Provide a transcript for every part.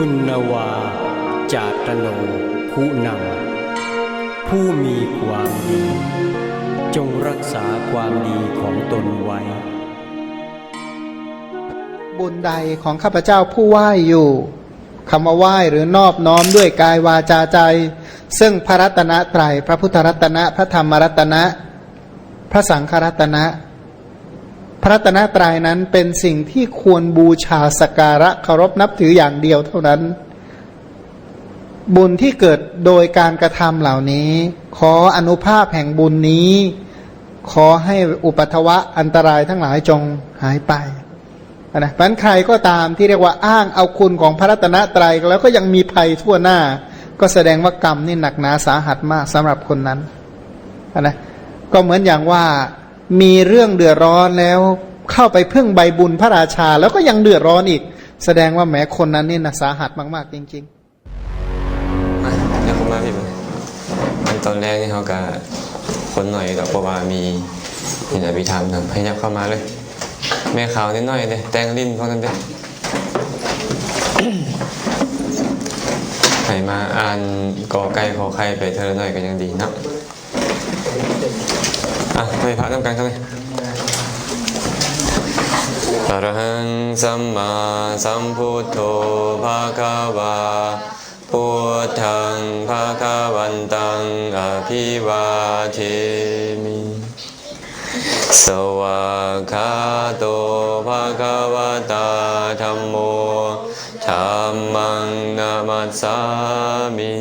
ຄຸນນະວາ ຈາຕະໂນ ຄຸນຳ ຜູ້ມີຄວາມດີ ຈົ່ງຮັກສາຄວາມດີຂອງຕົນໄວ້. ບຸນໃດຂອງຂ້າພະເຈົ້າຜູ້ໄຫວ້ຢູ່ ຄຳວ່າໄຫວ້ ຫຼື ນອບນ້ອມດ້ວຍກາຍ ວາຈາ ໃຈ ເຊິ່ງພະລັດຕະນະໄຕຣ ພະພຸດທະລັດຕະນະ ພະທຳມະລັດຕະນະ ພະສັງຄະລັດຕະນະ ພະລັດຕະນະໄຕຣນັ້ນເປັນສິ່ງທີ່ຄວນບູຊາສັກກາລະເຄົາລົບນັບຖືຢ່າງດຽວເທົ່ານັ້ນ. ບຸນທີ່ເກີດໂດຍການກະທຳເຫຼົ່ານີ້ ຂໍອະນຸພາບແຫ່ງບຸນນີ້ ຂໍໃຫ້ອຸປັດທະວະອັນຕະລາຍທັງຫຼາຍຈົ່ງຫາຍໄປ. ນະ ມັນໃຄກໍຕາມທີ່ເອີ້ນວ່າອ້າງເອົາຄຸນຂອງພະລັດຕະນະໄຕຣ ແລ້ວກໍຍັງມີໄພທົ່ວໜ້າ ກໍສະແດງວ່າກຳນີ້ໜັກໜາສາຫັດມາກສຳລັບຄົນນັ້ນ. ນະ ກໍເໝືອນຢ່າງວ່າມີເລື່ອງເດືອດຮ້ອນແລ້ວ ເຂົ້າໄປເພິ່ງໃບບຸນພະລາຊາ ແລ້ວກໍຍັງເດືອດຮ້ອນອີກ ສະແດງວ່າແໝຄົນນັ້ນນີ້ນະສາຫັດມາກໆຈິງໆ. ມາ ຍັບເຂົ້າມາພີ້ເບິ່ງ. ອັນຕອນແລກນີ້ເຮົາກະຄົນໜ້ອຍດອກ ເພາະວ່າມີ ມີອະພິທຳນຳ. ໃຫ້ຍັບເຂົ້າມາເລີຍ. ແມ່ຂາວນ້ອຍໆເດ້ ແຕ່ງຫຼິ້ນພວກນັ້ນເດ້. ໃຫ້ມາອ່ານ ກ ໄກ່ ຂ ໄຂ່ ໄປເທື່ອລະໜ້ອຍກໍຍັງດີເນາະ. ອ່ະ ໄຫວ້ພະນຳກັນເຂົ້າມາ. ອະລະຫັງ ສຳມາສຳພຸດໂທ ພະຄະວາ ພຸດທັງ ພະຄະວັນຕັງ ອະພິວາເທມິ. ສະວາກຂາໂຕ ພະຄະວະຕາ ທຳໂມ ທຳມັງ ນະມັດສາມິ.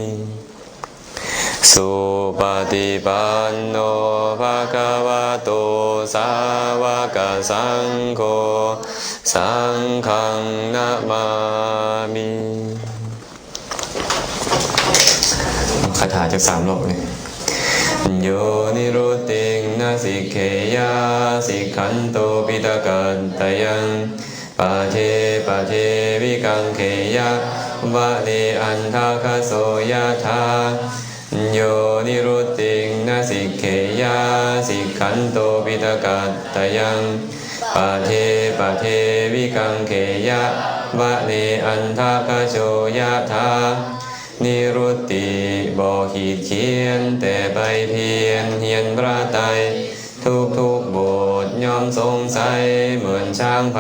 ສຸປະຕິປັນໂນ ພະຄະວະໂຕ ສາວະກະສັງໂຄ ສັງຄັງ ນະມາມິ. ຄາຖາຈັກສາມຮອບນີ້. ໂຍນິຣຸດຕິງ ນະສິກເຂຍະ ສິກຂັນໂຕ ປິຕະກັດຕະຍັງ ປະເທ ປະເທ ວິກັງເຂຍະ ວະເນ ອັນທະຄະໂສ ຍະຖາ ໂຍນິຣຸດຕິງ ນະສິກເຂຍະ ສິກຂັນໂຕ ປິຕະກັດຕະຍັງ ປະເທ ປະເທ ວິກັງເຂຍະ ວະເນ ອັນທະຄະໂສ ຍະຖາ ນິຣຸດຕິ ບໍ່ຂີດຂຽນ ແຕ່ໄປພຽນ ຮຽນພະໄຕ ທຸກໆບົດ ຍ່ອມຊົງໃສ ເໝືອນຊ້າງໄພ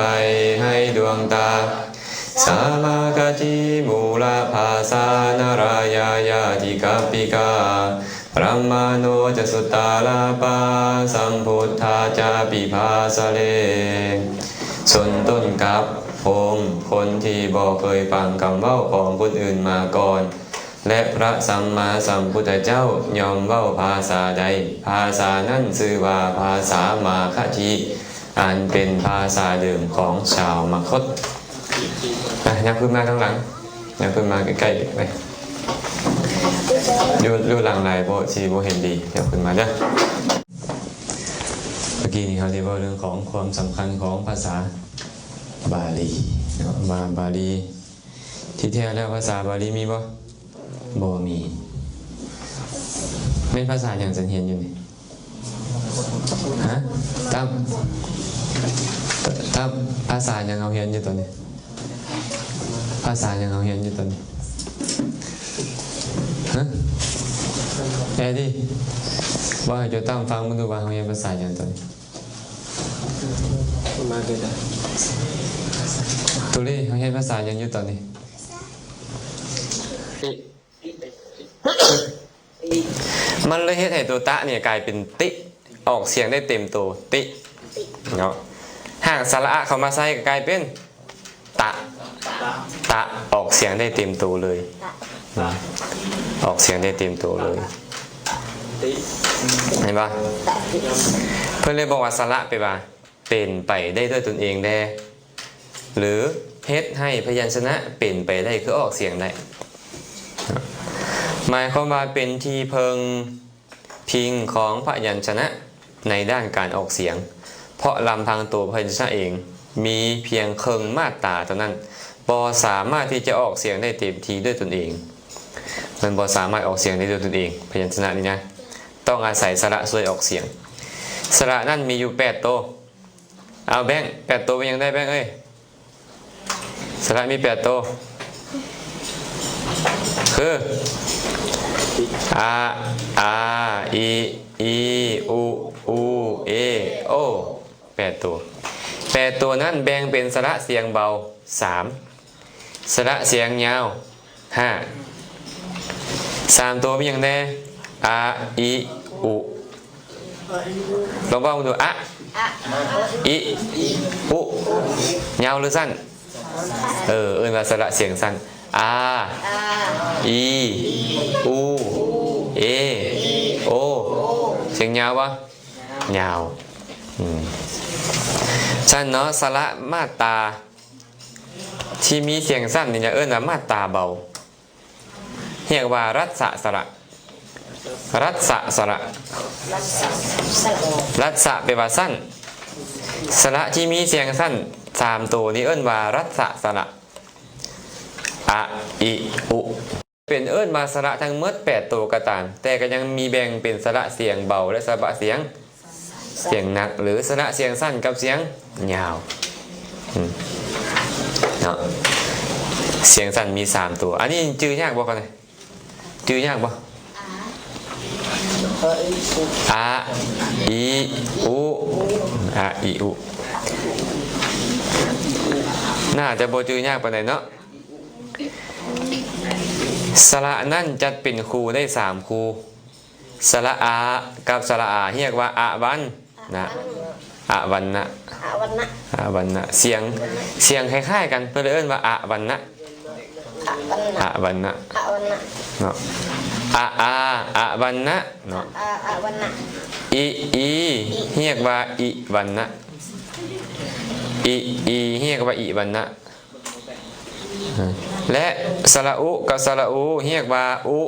ໃຫ້ດວງຕາ ສາມາຄະທິ ບູລະພາສາ ນາລາຍາ ຍາຕິກັບປິກາ ບຣຳມາໂນ ຈະ ສຸຕຕາລາປາ ສຳພຸດທາ ຈາປິພາສະເລ ຊົນຕົ້ນກັບພົມ ຄົນທີ່ບໍ່ເຄີຍຟັງຄຳເວົ້າຂອງຄົນອື່ນມາກ່ອນ ແລະ ພະສຳມາສຳພຸດທະເຈົ້າຍ່ອມເວົ້າພາສາໃດ ພາສານັ້ນຊື່ວ່າພາສາມາຄະທິ ອັນເປັນພາສາເດີມຂອງຊາວມະຄົດ. ອ່ະ ຍັບຂຶ້ນມາທາງຫຼັງ ຍັບຂຶ້ນມາໃກ້ໆໄປ ຢູ່ ຢູ່ຫຼັງຫຼາຍໂພດ ຊິບໍ່ເຫັນດີ ຍັບຂຶ້ນມາເດີ. ເມື່ອກີ້ນີ້ເຮົາໄດ້ເວົ້າເລື່ອງຂອງຄວາມສຳຄັນຂອງພາສາບາລີເນາະ ວ່າບາລີ ທີ່ແທ້ແລ້ວພາສາບາລີມີບໍ່? ບໍ່ມີ. ແມ່ນພາສາຫຍັງສັນຮຽນຢູ່ນີ້? ຮະ? ຕາມ ຕາມ ພາສາຫຍັງເຮົາຮຽນຢູ່ຕອນນີ້? ພາສາຫຍັງເຮົາຮຽນຢູ່ຕອນນີ້? ຮະ? ແອດີເວົ້າໃຫ້ໂຈຕາມຟັງເບິ່ງດູວ່າເຮົາຮຽນພາສາຫຍັງຕອນນີ້? ໂຕເລ ເຮົາຮຽນພາສາຫຍັງຢູ່ຕອນນີ້? ມັນເລີຍເຮັດໃຫ້ໂຕຕະນີ້ກາຍເປັນຕິ ອອກສຽງໄດ້ເຕັມໂຕ ຕິ ເນາະ. ຫາກສະຫຼະອະເຂົ້າມາໃສ່ກໍກາຍເປັນ ຕະ ຕະ ອອກສຽງໄດ້ເຕັມໂຕເລີຍ ອອກສຽງໄດ້ເຕັມໂຕເລີຍ ເຫັນບໍ່? ເພິ່ນເລີຍບອກວ່າ ສະຫຼະ ແປວ່າ ເປັນໄປໄດ້ດ້ວຍຕົນເອງແດ່ ຫຼື ເຮັດໃຫ້ພະຍັນຊະນະເປັນໄປໄດ້ ຄືອອກສຽງໄດ້ ໝາຍຄວາມວ່າເປັນທີ່ເພິ່ງ ພິງຂອງພະຍັນຊະນະໃນດ້ານການອອກສຽງ ເພາະລຳພັງໂຕພະຍັນຊະນະເອງມີພຽງເຄິ່ງມາດຕາເທົ່ານັ້ນ ບໍ່ສາມາດທີ່ຈະອອກສຽງໄດ້ເຕັມທີ່ດ້ວຍຕົນເອງ. ມັນບໍ່ສາມາດອອກສຽງໄດ້ດ້ວຍຕົນເອງ ພະຍັນຊະນະນີ້ນະ ຕ້ອງອາໄສສະຫຼະຊ່ວຍອອກສຽງ. ສະຫຼະນັ້ນມີຢູ່ແປດໂຕ. ເອົາແບງ ແປດໂຕເປັນຫຍັງໄດ້ແບງເອີຍ? ສະຫຼະມີແປດໂຕ. ຄື ອະ ອາ ອີ ອີ ອຸ ອູ ເອ ໂອ ແປດໂຕ. ແປດໂຕນັ້ນແບ່ງເປັນສະຫຼະສຽງເບົາສາມ, ສະຫຼະສຽງຍາວຫ້າ. ສາມໂຕມີຫຍັງແດ່? ອະ ອິ ອຸ. ລອງເວົ້າເບິ່ງດູ. ອະ ອະ ອິ ອຸ. ຍາວຫຼືສັ້ນ? ເອີ ເອີ້ນວ່າສະຫຼະສຽງສັ້ນ. ອາ ອາ ອີ ອູ ເອ ໂອ. ສຽງຍາວບໍ່? ຍາວ. ອືມ ຊັ້ນເນາະ, ສະຫຼະມາດຕາທີ່ມີສຽງສັ້ນນີ້ຈະເອີ້ນວ່າມາດຕາເບົາ, ຮຽກວ່າຣັດສະສະຫຼະ. ຣັດສະສະຫຼະ. ຣັດສະແປວ່າສັ້ນ. ສະຫຼະທີ່ມີສຽງສັ້ນສາມໂຕນີ້ເອີ້ນວ່າຣັດສະສະຫຼະ. ອະ ອິ ອຸ. ເປັນເອີ້ນວ່າສະຫຼະທັງໝົດແປດໂຕກໍຕາມ, ແຕ່ກໍຍັງມີແບ່ງເປັນສະຫຼະສຽງເບົາ ແລະ ສະຫຼະສຽງ ສຽງໜັກ ຫຼື ສະຫຼະສຽງສັ້ນກັບສຽງຍາວ. ອືມ ເນາະ, ສຽງສັ້ນມີສາມໂຕ. ອັນນີ້ຈື່ຍາກບໍ່? ເຂົ້າໃຈ? ຈື່ຍາກບໍ່? ອາ ອີ ອຸ. ອາ ອີ ອຸ. ໜ້າຈະບໍ່ຈື່ຍາກປານໃດເນາະ. ສະຫຼະນັ້ນຈັດເປັນຄູ່ໄດ້ສາມຄູ່. ສະຫຼະອາກັບສະຫຼະອາຮຽກວ່າອະວັນນະ. ອະວັນນະ. ອະວັນນະ. ອະວັນນະ. ສຽງ ສຽງຄ້າຍໆກັນ ເພິ່ນເລີຍເອີ້ນວ່າອະວັນນະ. ອະວັນນະ. ອະວັນນະ. ອະວັນນະເນາະ. ອາ ອາ ອະວັນນະເນາະ. ອາ ອາ ອະວັນນະ. ອີ ອີ ຮຽກວ່າອີວັນນະ. ອີ ອີ ຮຽກວ່າອີວັນນະ. ແລະ ສະຫຼະອຸກັບສະຫຼະອູຮຽກວ່າອຸ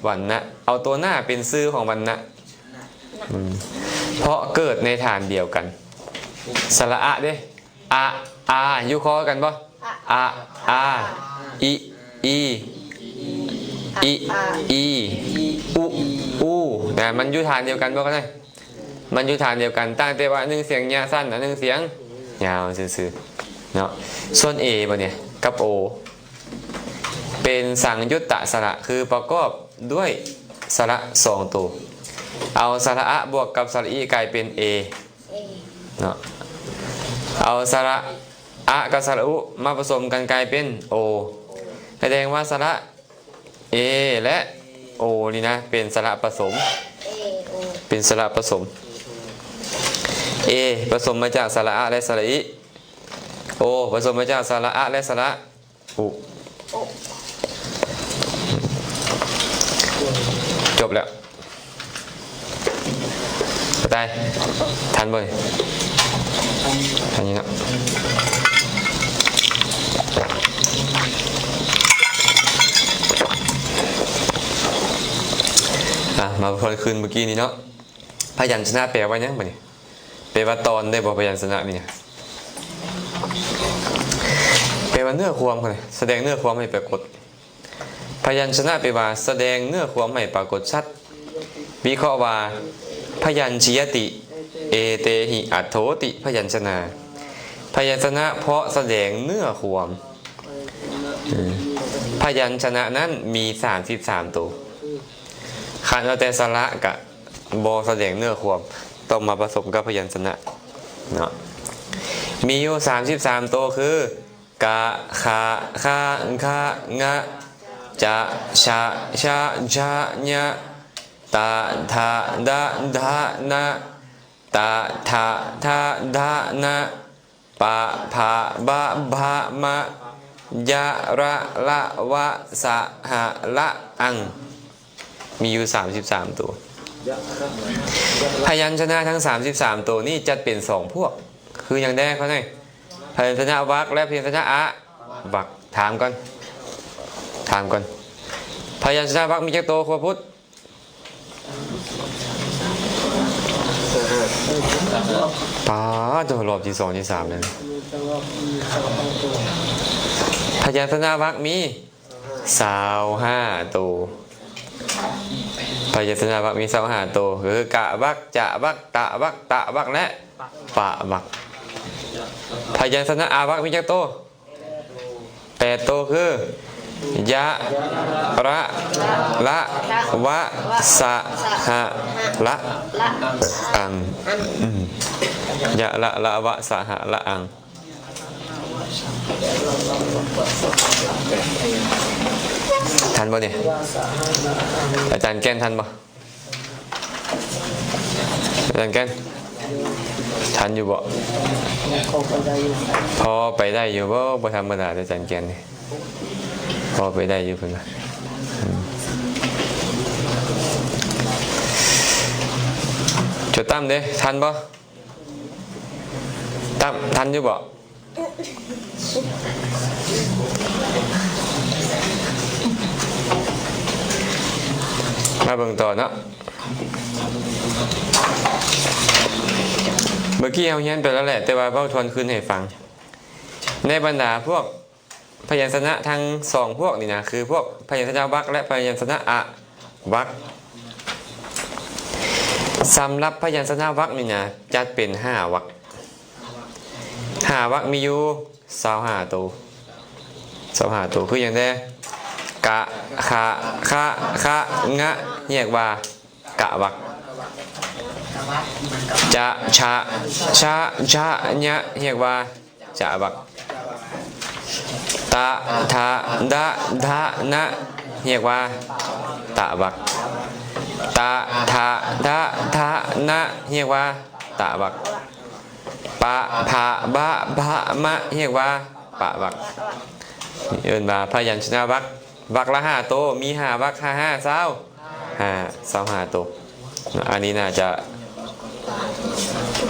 ວັນນະ. ເອົາຕົວໜ້າເປັນຊື່ຂອງວັນນະ. ອືມ ເພາະເກີດໃນຖານດຽວກັນ. ສະຫຼະອະເດ້. ອະ ອາ ຢູ່ຄໍກັນບໍ່? ອະ ອາ ອິ ອີ ອິ ອີ ອຸ ອູ. ນະ ມັນຢູ່ຖານດຽວກັນບໍ່? ເຂົ້າໃຈ? ມັນຢູ່ຖານດຽວກັນ, ຕ່າງແຕ່ວ່າອັນໜຶ່ງສຽງຍະສັ້ນ, ອັນໜຶ່ງສຽງຍາວຊື່ໆເນາະ. ສ່ວນເອບັດນີ້ກັບໂອ ເປັນສັງຍຸດຕະສະຫຼະ, ຄືປະກອບດ້ວຍສະຫຼະສອງໂຕ. ເອົາສະຫຼະອະບວກກັບສະຫຼະອີກາຍເປັນເອເນາະ. ເອົາສະຫຼະອະກັບສະຫຼະອຸມາປະສົມກັນກາຍເປັນໂອ. ສະແດງວ່າສະຫຼະເອ ແລະ ໂອ ນີ້ນະ ເປັນສະຫຼະປະສົມ. ເປັນສະຫຼະປະສົມ. ເອ ປະສົມມາຈາກສະຫຼະອະ ແລະ ສະຫຼະອີ. ໂອ ປະສົມມາຈາກສະຫຼະອະ ແລະ ສະຫຼະ ອຸ ຈົບແລ້ວ. ກະຕ່າຍ ທັນບໍ່ນີ້? ທັນຢູ່ເນາະ. ອ່ະ ມາທວນຄືນມື້ກີ້ນີ້ເນາະ. ພະຍັນຊະນະແປວ່າຫຍັງບັດນີ້? ແປວ່າຕອນໄດ້ບໍ່? ພະຍັນຊະນະນີ້ ແປວ່າເນື້ອຄວາມ, ສະແດງເນື້ອຄວາມໃຫ້ປາກົດ. ພະຍັນຊະນະແປວ່າສະແດງເນື້ອຄວາມໃຫ້ປາກົດຊັດ. ວິເຄາະວ່າ ພະຍັນຊະຍະຕິ ເອເຕຫິ ອັດໂທຕິ ພະຍັນຊະນາ. ພະຍັນຊະນະເພາະສະແດງເນື້ອຄວາມ. ພະຍັນຊະນະນັ້ນມີສາມສິບສາມໂຕ. ຄັນເອົາແຕ່ສະຫຼະກະບໍ່ສະແດງເນື້ອຄວາມ, ຕ້ອງມາປະສົມກັບພະຍັນຊະນະເນາະ. ມີຢູ່ສາມສິບສາມໂຕຄື ກະ ຂະ ຄະ ງະ ງະ ຈະ ຊະ ຊະ ຊະ ຍະ ຕະ ທະ ດະ ທະ ນະ ຕະ ທະ ທະ ທະ ນະ ປະ ພະ ບະ ພະ ມະ ຍະ ຣະ ລະ ວະ ສະ ຫະ ລະ ອັງ. ມີຢູ່ສາມສິບສາມໂຕ. ພະຍັນຊະນະທັງສາມສິບສາມໂຕນີ້ຈັດເປັນສອງພວກ ຄືຫຍັງແດ່? ເຂົ້າໃຈ? ພະຍັນຊະນະວັກ ແລະ ພະຍັນຊະນະອະວັກ. ຖາມກ່ອນ ຖາມກ່ອນ. ພະຍັນຊະນະວັກມີຈັກໂຕ? ຄົວພຸດ ປາດໂທ້ ຮອບທີສອງທີສາມແລ້ວ. ພະຍັນຊະນະວັກມີຊາວຫ້າໂຕ. ພະຍັນຊະນະວັກມີຊາວຫ້າໂຕ ຄື ກະວັກ ຈະວັກ ຕະວັກ ຕະວັກ ແລະ ປະວັກ. ພະຍັນຊະນະອາວັກມີຈັກໂຕ? ແປດໂຕ ຄື ຍະ ລະ ລະ ວະ ສະ ຫະ ລະ ອັງ ອືມ ຍະ ລະ ລະ ວະ ສະ ຫະ ລະ ອັງ. ທັນບໍ່ນີ້? ອາຈານແກ່ນທັນບໍ່? ອາຈານແກ່ນ ທັນຢູ່ບໍ່? ພໍໄປໄດ້ຢູ່. ບໍ່ ບໍ່ທຳມະດາເດ້ອາຈານແກ່ນນີ້ ພໍໄປໄດ້ຢູ່ເພິ່ນວ່າ. ອືມ ໂຈຕັ້ມເດ້ ທັນບໍ່? ຕັ້ມ ທັນຢູ່ບໍ່? ມາເບິ່ງຕໍ່ເນາະ. ເມື່ອກີ້ເຮົາຮຽນໄປແລ້ວແຫຼະ ແຕ່ວ່າເວົ້າທວນຄືນໃຫ້ຟັງ. ໃນບັນດາພວກພະຍັນຊະນະທັງສອງພວກນີ້ນະ ຄືພວກພະຍັນຊະນະວັກ ແລະ ພະຍັນຊະນະອະວັກ. ສຳລັບພະຍັນຊະນະວັກນີ້ນະ ຈັດເປັນຫ້າວັກ. ຫ້າວັກມີຢູ່ຊາວຫ້າໂຕ ຊາວຫ້າໂຕ ຄືຫຍັງແດ່? ກະ ຂະ ຄະ ຄະ ງະ ຮຽກວ່າກະວັກ. ຈະ ຊະ ຊະ ຊະ ຍະ ຮຽກວ່າຈະວັກ. ຕະ ທະ ດະ ທະ ນະ ຮຽກວ່າຕະວັກ. ຕະ ທະ ດະ ທະ ນະ ຮຽກວ່າຕະວັກ. ປະ ພະ ບະ ພະ ມະ ຮຽກວ່າປະວັກ. ເອີ້ນວ່າພະຍັນຊະນະວັກ. ວັກລະຫ້າໂຕ ມີຫ້າວັກ ຫ້າຫ້າຊາວ ຫ້າ ຊາວຫ້າໂຕເນາະ. ອັນນີ້ໜ້າຈະ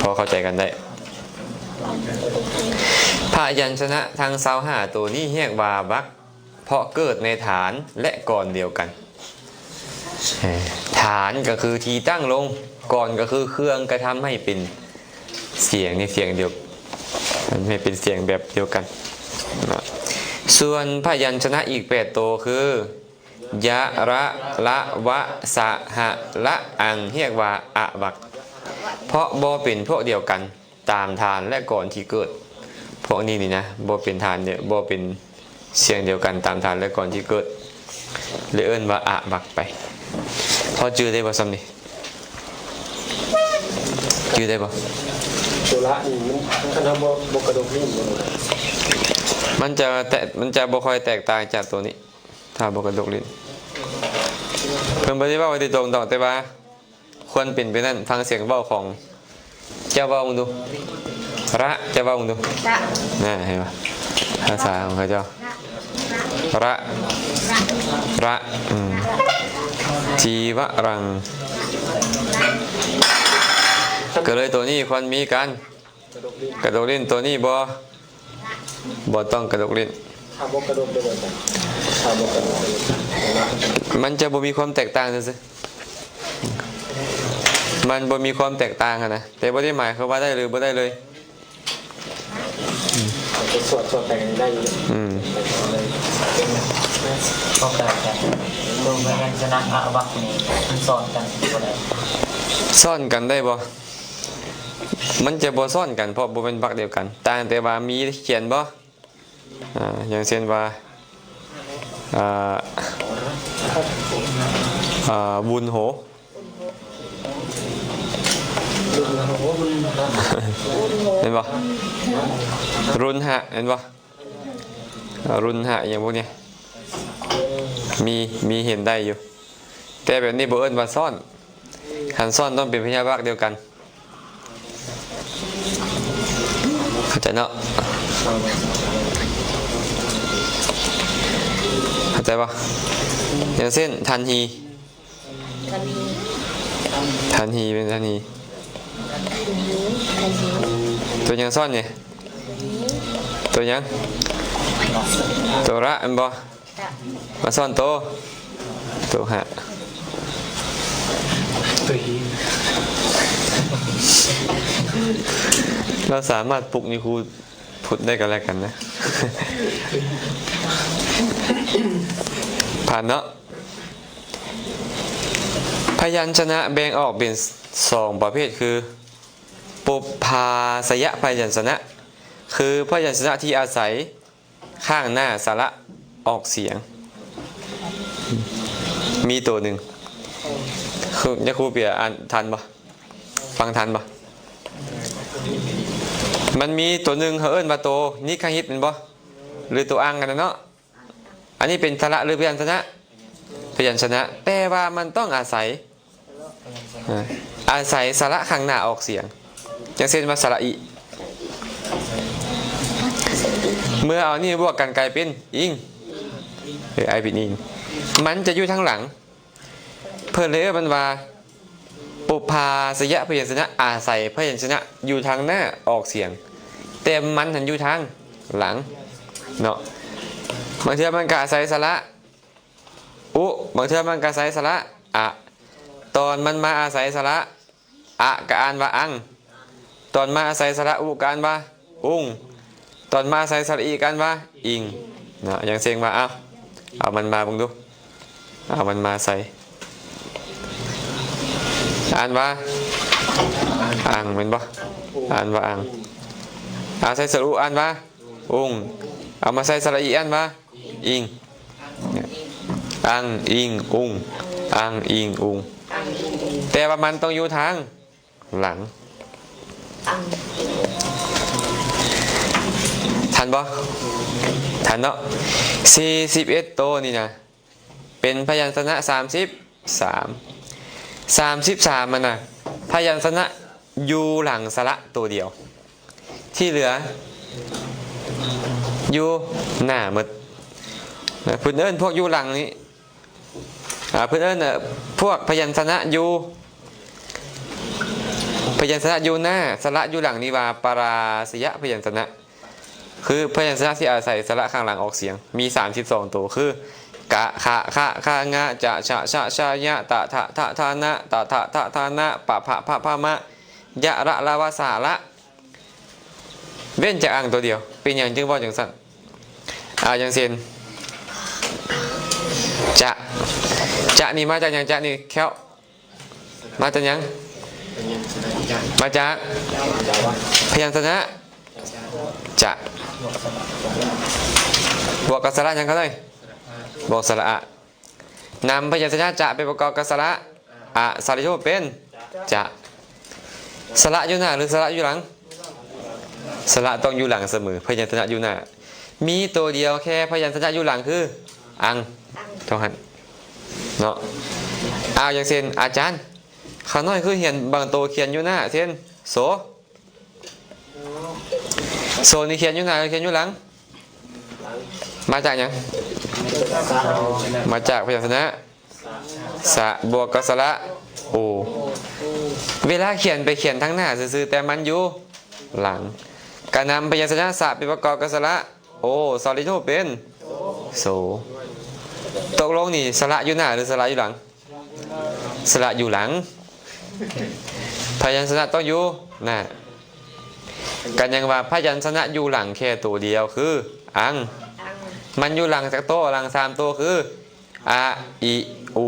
ພໍເຂົ້າໃຈກັນໄດ້. ພະຍັນຊະນະທັງຊາວຫ້າໂຕນີ້ຮຽກວ່າວັກ ເພາະເກີດໃນຖານ ແລະ ກອນດຽວກັນ. ເອີ ຖານກໍຄືທີ່ຕັ້ງລົງ, ກອນກໍຄືເຄື່ອງກະທຳໃຫ້ເປັນສຽງໃນສຽງດຽວ, ໃຫ້ເປັນສຽງແບບດຽວກັນເນາະ. ສ່ວນພະຍັນຊະນະອີກແປດໂຕຄື ຍະ ລະ ລະ ວະ ສະ ຫະ ລະ ອັງ ຮຽກວ່າອະວັກ ເພາະບໍ່ເປັນພວກດຽວກັນ ຕາມຖານ ແລະ ກອນທີ່ເກີດ. ພວກນີ້ນີ້ນະ ບໍ່ເປັນຖານ ບໍ່ເປັນສຽງດຽວກັນຕາມຖານ ແລະ ກອນທີ່ເກີດ ເລີຍເອີ້ນວ່າອະວັກໄປ. ພໍຈື່ໄດ້ບໍ່ຊ່ຳນີ້? ຈື່ໄດ້ບໍ່? ໂຕລະນີ້ມັນ ຄັນເຮົາບໍ່ ບໍ່ກະດົກນີ້ ມັນຈະແຕກ ມັນຈະບໍ່ຄ່ອຍແຕກຕ່າງຈາກໂຕນີ້ ຖ້າບໍ່ກະດົກລີ້ນ. ເພິ່ນບໍ່ໄດ້ເວົ້າໂດຍຕົງດອກ ແຕ່ວ່າ ຄວນເປັນໄປນັ້ນ. ຟັງສຽງເວົ້າຂອງ ເຈົ້າເວົ້າເບິ່ງດູ. ລະ ເຈົ້າເວົ້າເບິ່ງດູ. ລະ ນະ ເຫັນບໍ່? ພາສາຂອງເຂົາເຈົ້າ ລະ ລະ ອືມ ຈີວະລັງ. ກໍເລີຍໂຕນີ້ຄວນມີການກະດົກລີ້ນ, ໂຕນີ້ບໍ່ ບໍ່ຕ້ອງກະດົກລີ້ນ. ຖ້າບໍ່ກະດົກໄດ້ບໍ່? ຖ້າບໍ່ກະດົກໄດ້ບໍ່? ມັນຈະບໍ່ມີຄວາມແຕກຕ່າງຊື່ໆ ມັນບໍ່ມີຄວາມແຕກຕ່າງຫັ້ນນະ, ແຕ່ບໍ່ໄດ້ໝາຍຄວາມວ່າໄດ້ຫຼືບໍ່ໄດ້ເລີຍ. ອືມ ອືມ ພໍໄປກັນ. ໂຕພະຍັນຊະນະອະວັກນີ້ມັນຊ້ອນກັນບໍ່ໄດ້? ຊ້ອນກັນໄດ້ບໍ່? ມັນຈະບໍ່ຊ້ອນກັນ ເພາະບໍ່ແມ່ນວັກດຽວກັນ, ຕ່າງແຕ່ວ່າມີຂຽນບໍ່? ອາ ຢ່າງເຊັ່ນວ່າ ອາ ອາ ວຸນໂຫ ເຫັນບໍ່? ລຸນຫະ ເຫັນບໍ່? ລຸນຫະ ອີ່ຫຍັງພວກນີ້ ມີ ມີເຫັນໄດ້ຢູ່, ແຕ່ແບບນີ້ບໍ່ເອີ້ນວ່າຊ້ອນ. ຄັນຊ້ອນຕ້ອງເປັນພະຍາງວັກດຽວກັນ. ເຂົ້າໃຈເນາະ? ເຂົ້າໃຈບໍ່? ຢ່າງເຊັ່ນ ທັນຮີ. ທັນຮີ ທັນຮີ ເປັນທັນຮີ. ຕົວຫຍັງຊ້ອນນີ້? ຕົວຫຍັງ? ຕົວລະແມ່ນບໍ່? ມາຊ້ອນໂຕ ໂຕຫະ ໂຕຮີ. ເຮົາສາມາດປຸກນິຄູພຸດໄດ້ກັນແລະກັນນະ. ຜ່ານເນາະ. ພະຍັນຊະນະແບ່ງອອກເປັນສອງປະເພດຄື ປຸບພາຊະຍະພະຍັນຊະນະ ຄືພະຍັນຊະນະທີ່ອາໄສ ຂ້າງໜ້າສະຫຼະອອກສຽງ ມີໂຕໜຶ່ງ ຍາຄູເປຍ ອ່ານທັນບໍ່? ຟັງທັນບໍ່? ມັນມີໂຕໜຶ່ງ ເຂົາເອີ້ນວ່າໂຕນິກຄະຮິດແມ່ນບໍ່? ຫຼືໂຕອັງຫັ້ນນະເນາະ. ອັນນີ້ເປັນສະຫຼະ ຫຼືພະຍັນຊະນະ? ພະຍັນຊະນະ. ແຕ່ວ່າມັນຕ້ອງອາໄສ ອາໄສສະຫຼະຂ້າງໜ້າອອກສຽງ. ຢ່າງເຊັ່ນວ່າ ສະຫຼະອິ. ເມື່ອເອົານີ້ບວກກັນກາຍເປັນອິງ ຫຼື ໄອເປັນອິງ. ມັນຈະຢູ່ທາງຫຼັງ. ເພິ່ນເລີຍເອີ້ນມັນວ່າ ປຸບພາຊະຍະພະຍັນຊະນະ ອາໄສພະຍັນຊະນະຢູ່ທາງໜ້າອອກສຽງ, ແຕ່ມັນຫັ້ນຢູ່ທາງຫຼັງເນາະ. ບາງເທື່ອມັນກໍອາໄສສະຫຼະ ອຸ, ບາງເທື່ອມັນກໍໃຊ້ສະຫຼະ ອະ. ຕອນມັນມາອາໄສສະຫຼະ ອະ ກໍອ່ານວ່າ ອັງ. ຕອນມາອາໄສສະຫຼະ ອຸ ກໍອ່ານວ່າ ອຸງ. ຕອນມາອາໄສສະຫຼະ ອິ ກໍອ່ານວ່າ ອິງ ເນາະ. ຢ່າງເຊັ່ນວ່າ ເອົາ ເອົາມັນມາເບິ່ງດູ. ເອົາມັນມາໃສ່ ອ່ານວ່າ ອັງ ແມ່ນບໍ່? ອ່ານວ່າ ອັງ. ອາໄສສະຫຼະ ອຸ ອ່ານວ່າ ອຸງ. ເອົາມາໃສ່ສະຫຼະ ອິ ອ່ານວ່າ ອິງ. ອັງ ອິງ ອຸງ. ອັງ ອິງ ອຸງ. ແຕ່ວ່າມັນຕ້ອງຢູ່ທາງຫຼັງ. ທັນບໍ່? ທັນເນາະ. ສີ່ສິບເອັດໂຕນີ້ນະ ເປັນພະຍັນຊະນະສາມສິບສາມ. ສາມສິບສາມມັນນະ ພະຍັນຊະນະຢູ່ຫຼັງສະຫຼະໂຕດຽວ. ທີ່ເຫຼືອຢູ່ໜ້າໝົດ. ເພິ່ນເອີ້ນພວກຢູ່ຫຼັງນີ້ ອາ ເພິ່ນເອີ້ນ ເອີ ພວກພະຍັນຊະນະຢູ່ ພະຍັນຊະນະຢູ່ໜ້າ ສະຫຼະຢູ່ຫຼັງນີ້ວ່າປະລາຊະຍະພະຍັນຊະນະ. ຄືພະຍັນຊະນະທີ່ອາໄສສະຫຼະຂ້າງຫຼັງອອກສຽງ ມີສາມສິບສອງໂຕ ຄື ກະ ຄະ ຄະ ຄະ ງະ ຈະ ຊະ ຊະ ຊະ ຍະ ຕະ ທະ ທະ ທະ ນະ ຕະ ທະ ທະ ທະ ນະ ປະ ພະ ພະ ພະ ມະ ຍະ ລະ ລະ ວະ ສະ ລະ. ເວັ້ນຈາກອັງໂຕດຽວ. ເປັນຫຍັງຈຶ່ງເວົ້າຈັ່ງຊັ້ນ? ອາ ຢ່າງເຊັ່ນ ຈະ ຈະນີ້ມາຈາກຫຍັງ? ຈະນີ້ແຄ້ວ ມາຈາກຫຍັງ? ມາຈາກພະຍັນຊະນະ ຈະ ບວກກັບສະຫຼະຫຍັງ? ເຂົ້າໃຈ ບວກສະຫຼະອະ. ນຳພະຍັນຊະນະຈະໄປປະກອບກັບສະຫຼະອະ ສະລິທູບເປັນຈະ. ສະຫຼະຢູ່ໜ້າ ຫຼື ສະຫຼະຢູ່ຫຼັງ? ສະຫຼະຕ້ອງຢູ່ຫຼັງສະເໝີ. ພະຍັນຊະນະຢູ່ໜ້າ ມີໂຕດຽວແຄ່ພະຍັນຊະນະຢູ່ຫຼັງຄື ອັງ ເທົ່ານັ້ນເນາະ. ອາ ຢ່າງເຊັ່ນ ອາຈານ ຂ້ານ້ອຍຄືເຫັນບາງໂຕຂຽນຢູ່ໜ້າ ເຊັ່ນ ໂສ. ໂສນີ້ຂຽນຢູ່ໜ້າ ຫຼື ຂຽນຢູ່ຫຼັງ? ມາຈາກຫຍັງ? ມາຈາກພະຍັນຊະນະສະ ບວກກັບສະຫຼະໂອ. ເວລາຂຽນໄປຂຽນທາງໜ້າຊື່ໆ ແຕ່ມັນຢູ່ຫຼັງ. ກະນຳພະຍັນຊະນະສະໄປປະກອບກັບສະຫຼະໂອ ສະລິທູບເປັນໂສ. ຕົກລົງນີ້ ສະຫຼະຢູ່ໜ້າ ຫຼື ສະຫຼະຢູ່ຫຼັງ? ສະຫຼະຢູ່ຫຼັງ. ພະຍັນຊະນະຕ້ອງຢູ່ໜ້າ. ກະຍັງວ່າພະຍັນຊະນະຢູ່ຫຼັງແຄ່ໂຕດຽວຄື ອັງ. ມັນຢູ່ຫຼັງຈັກໂຕ? ຫຼັງສາມໂຕຄື ອະ ອິ ອຸ.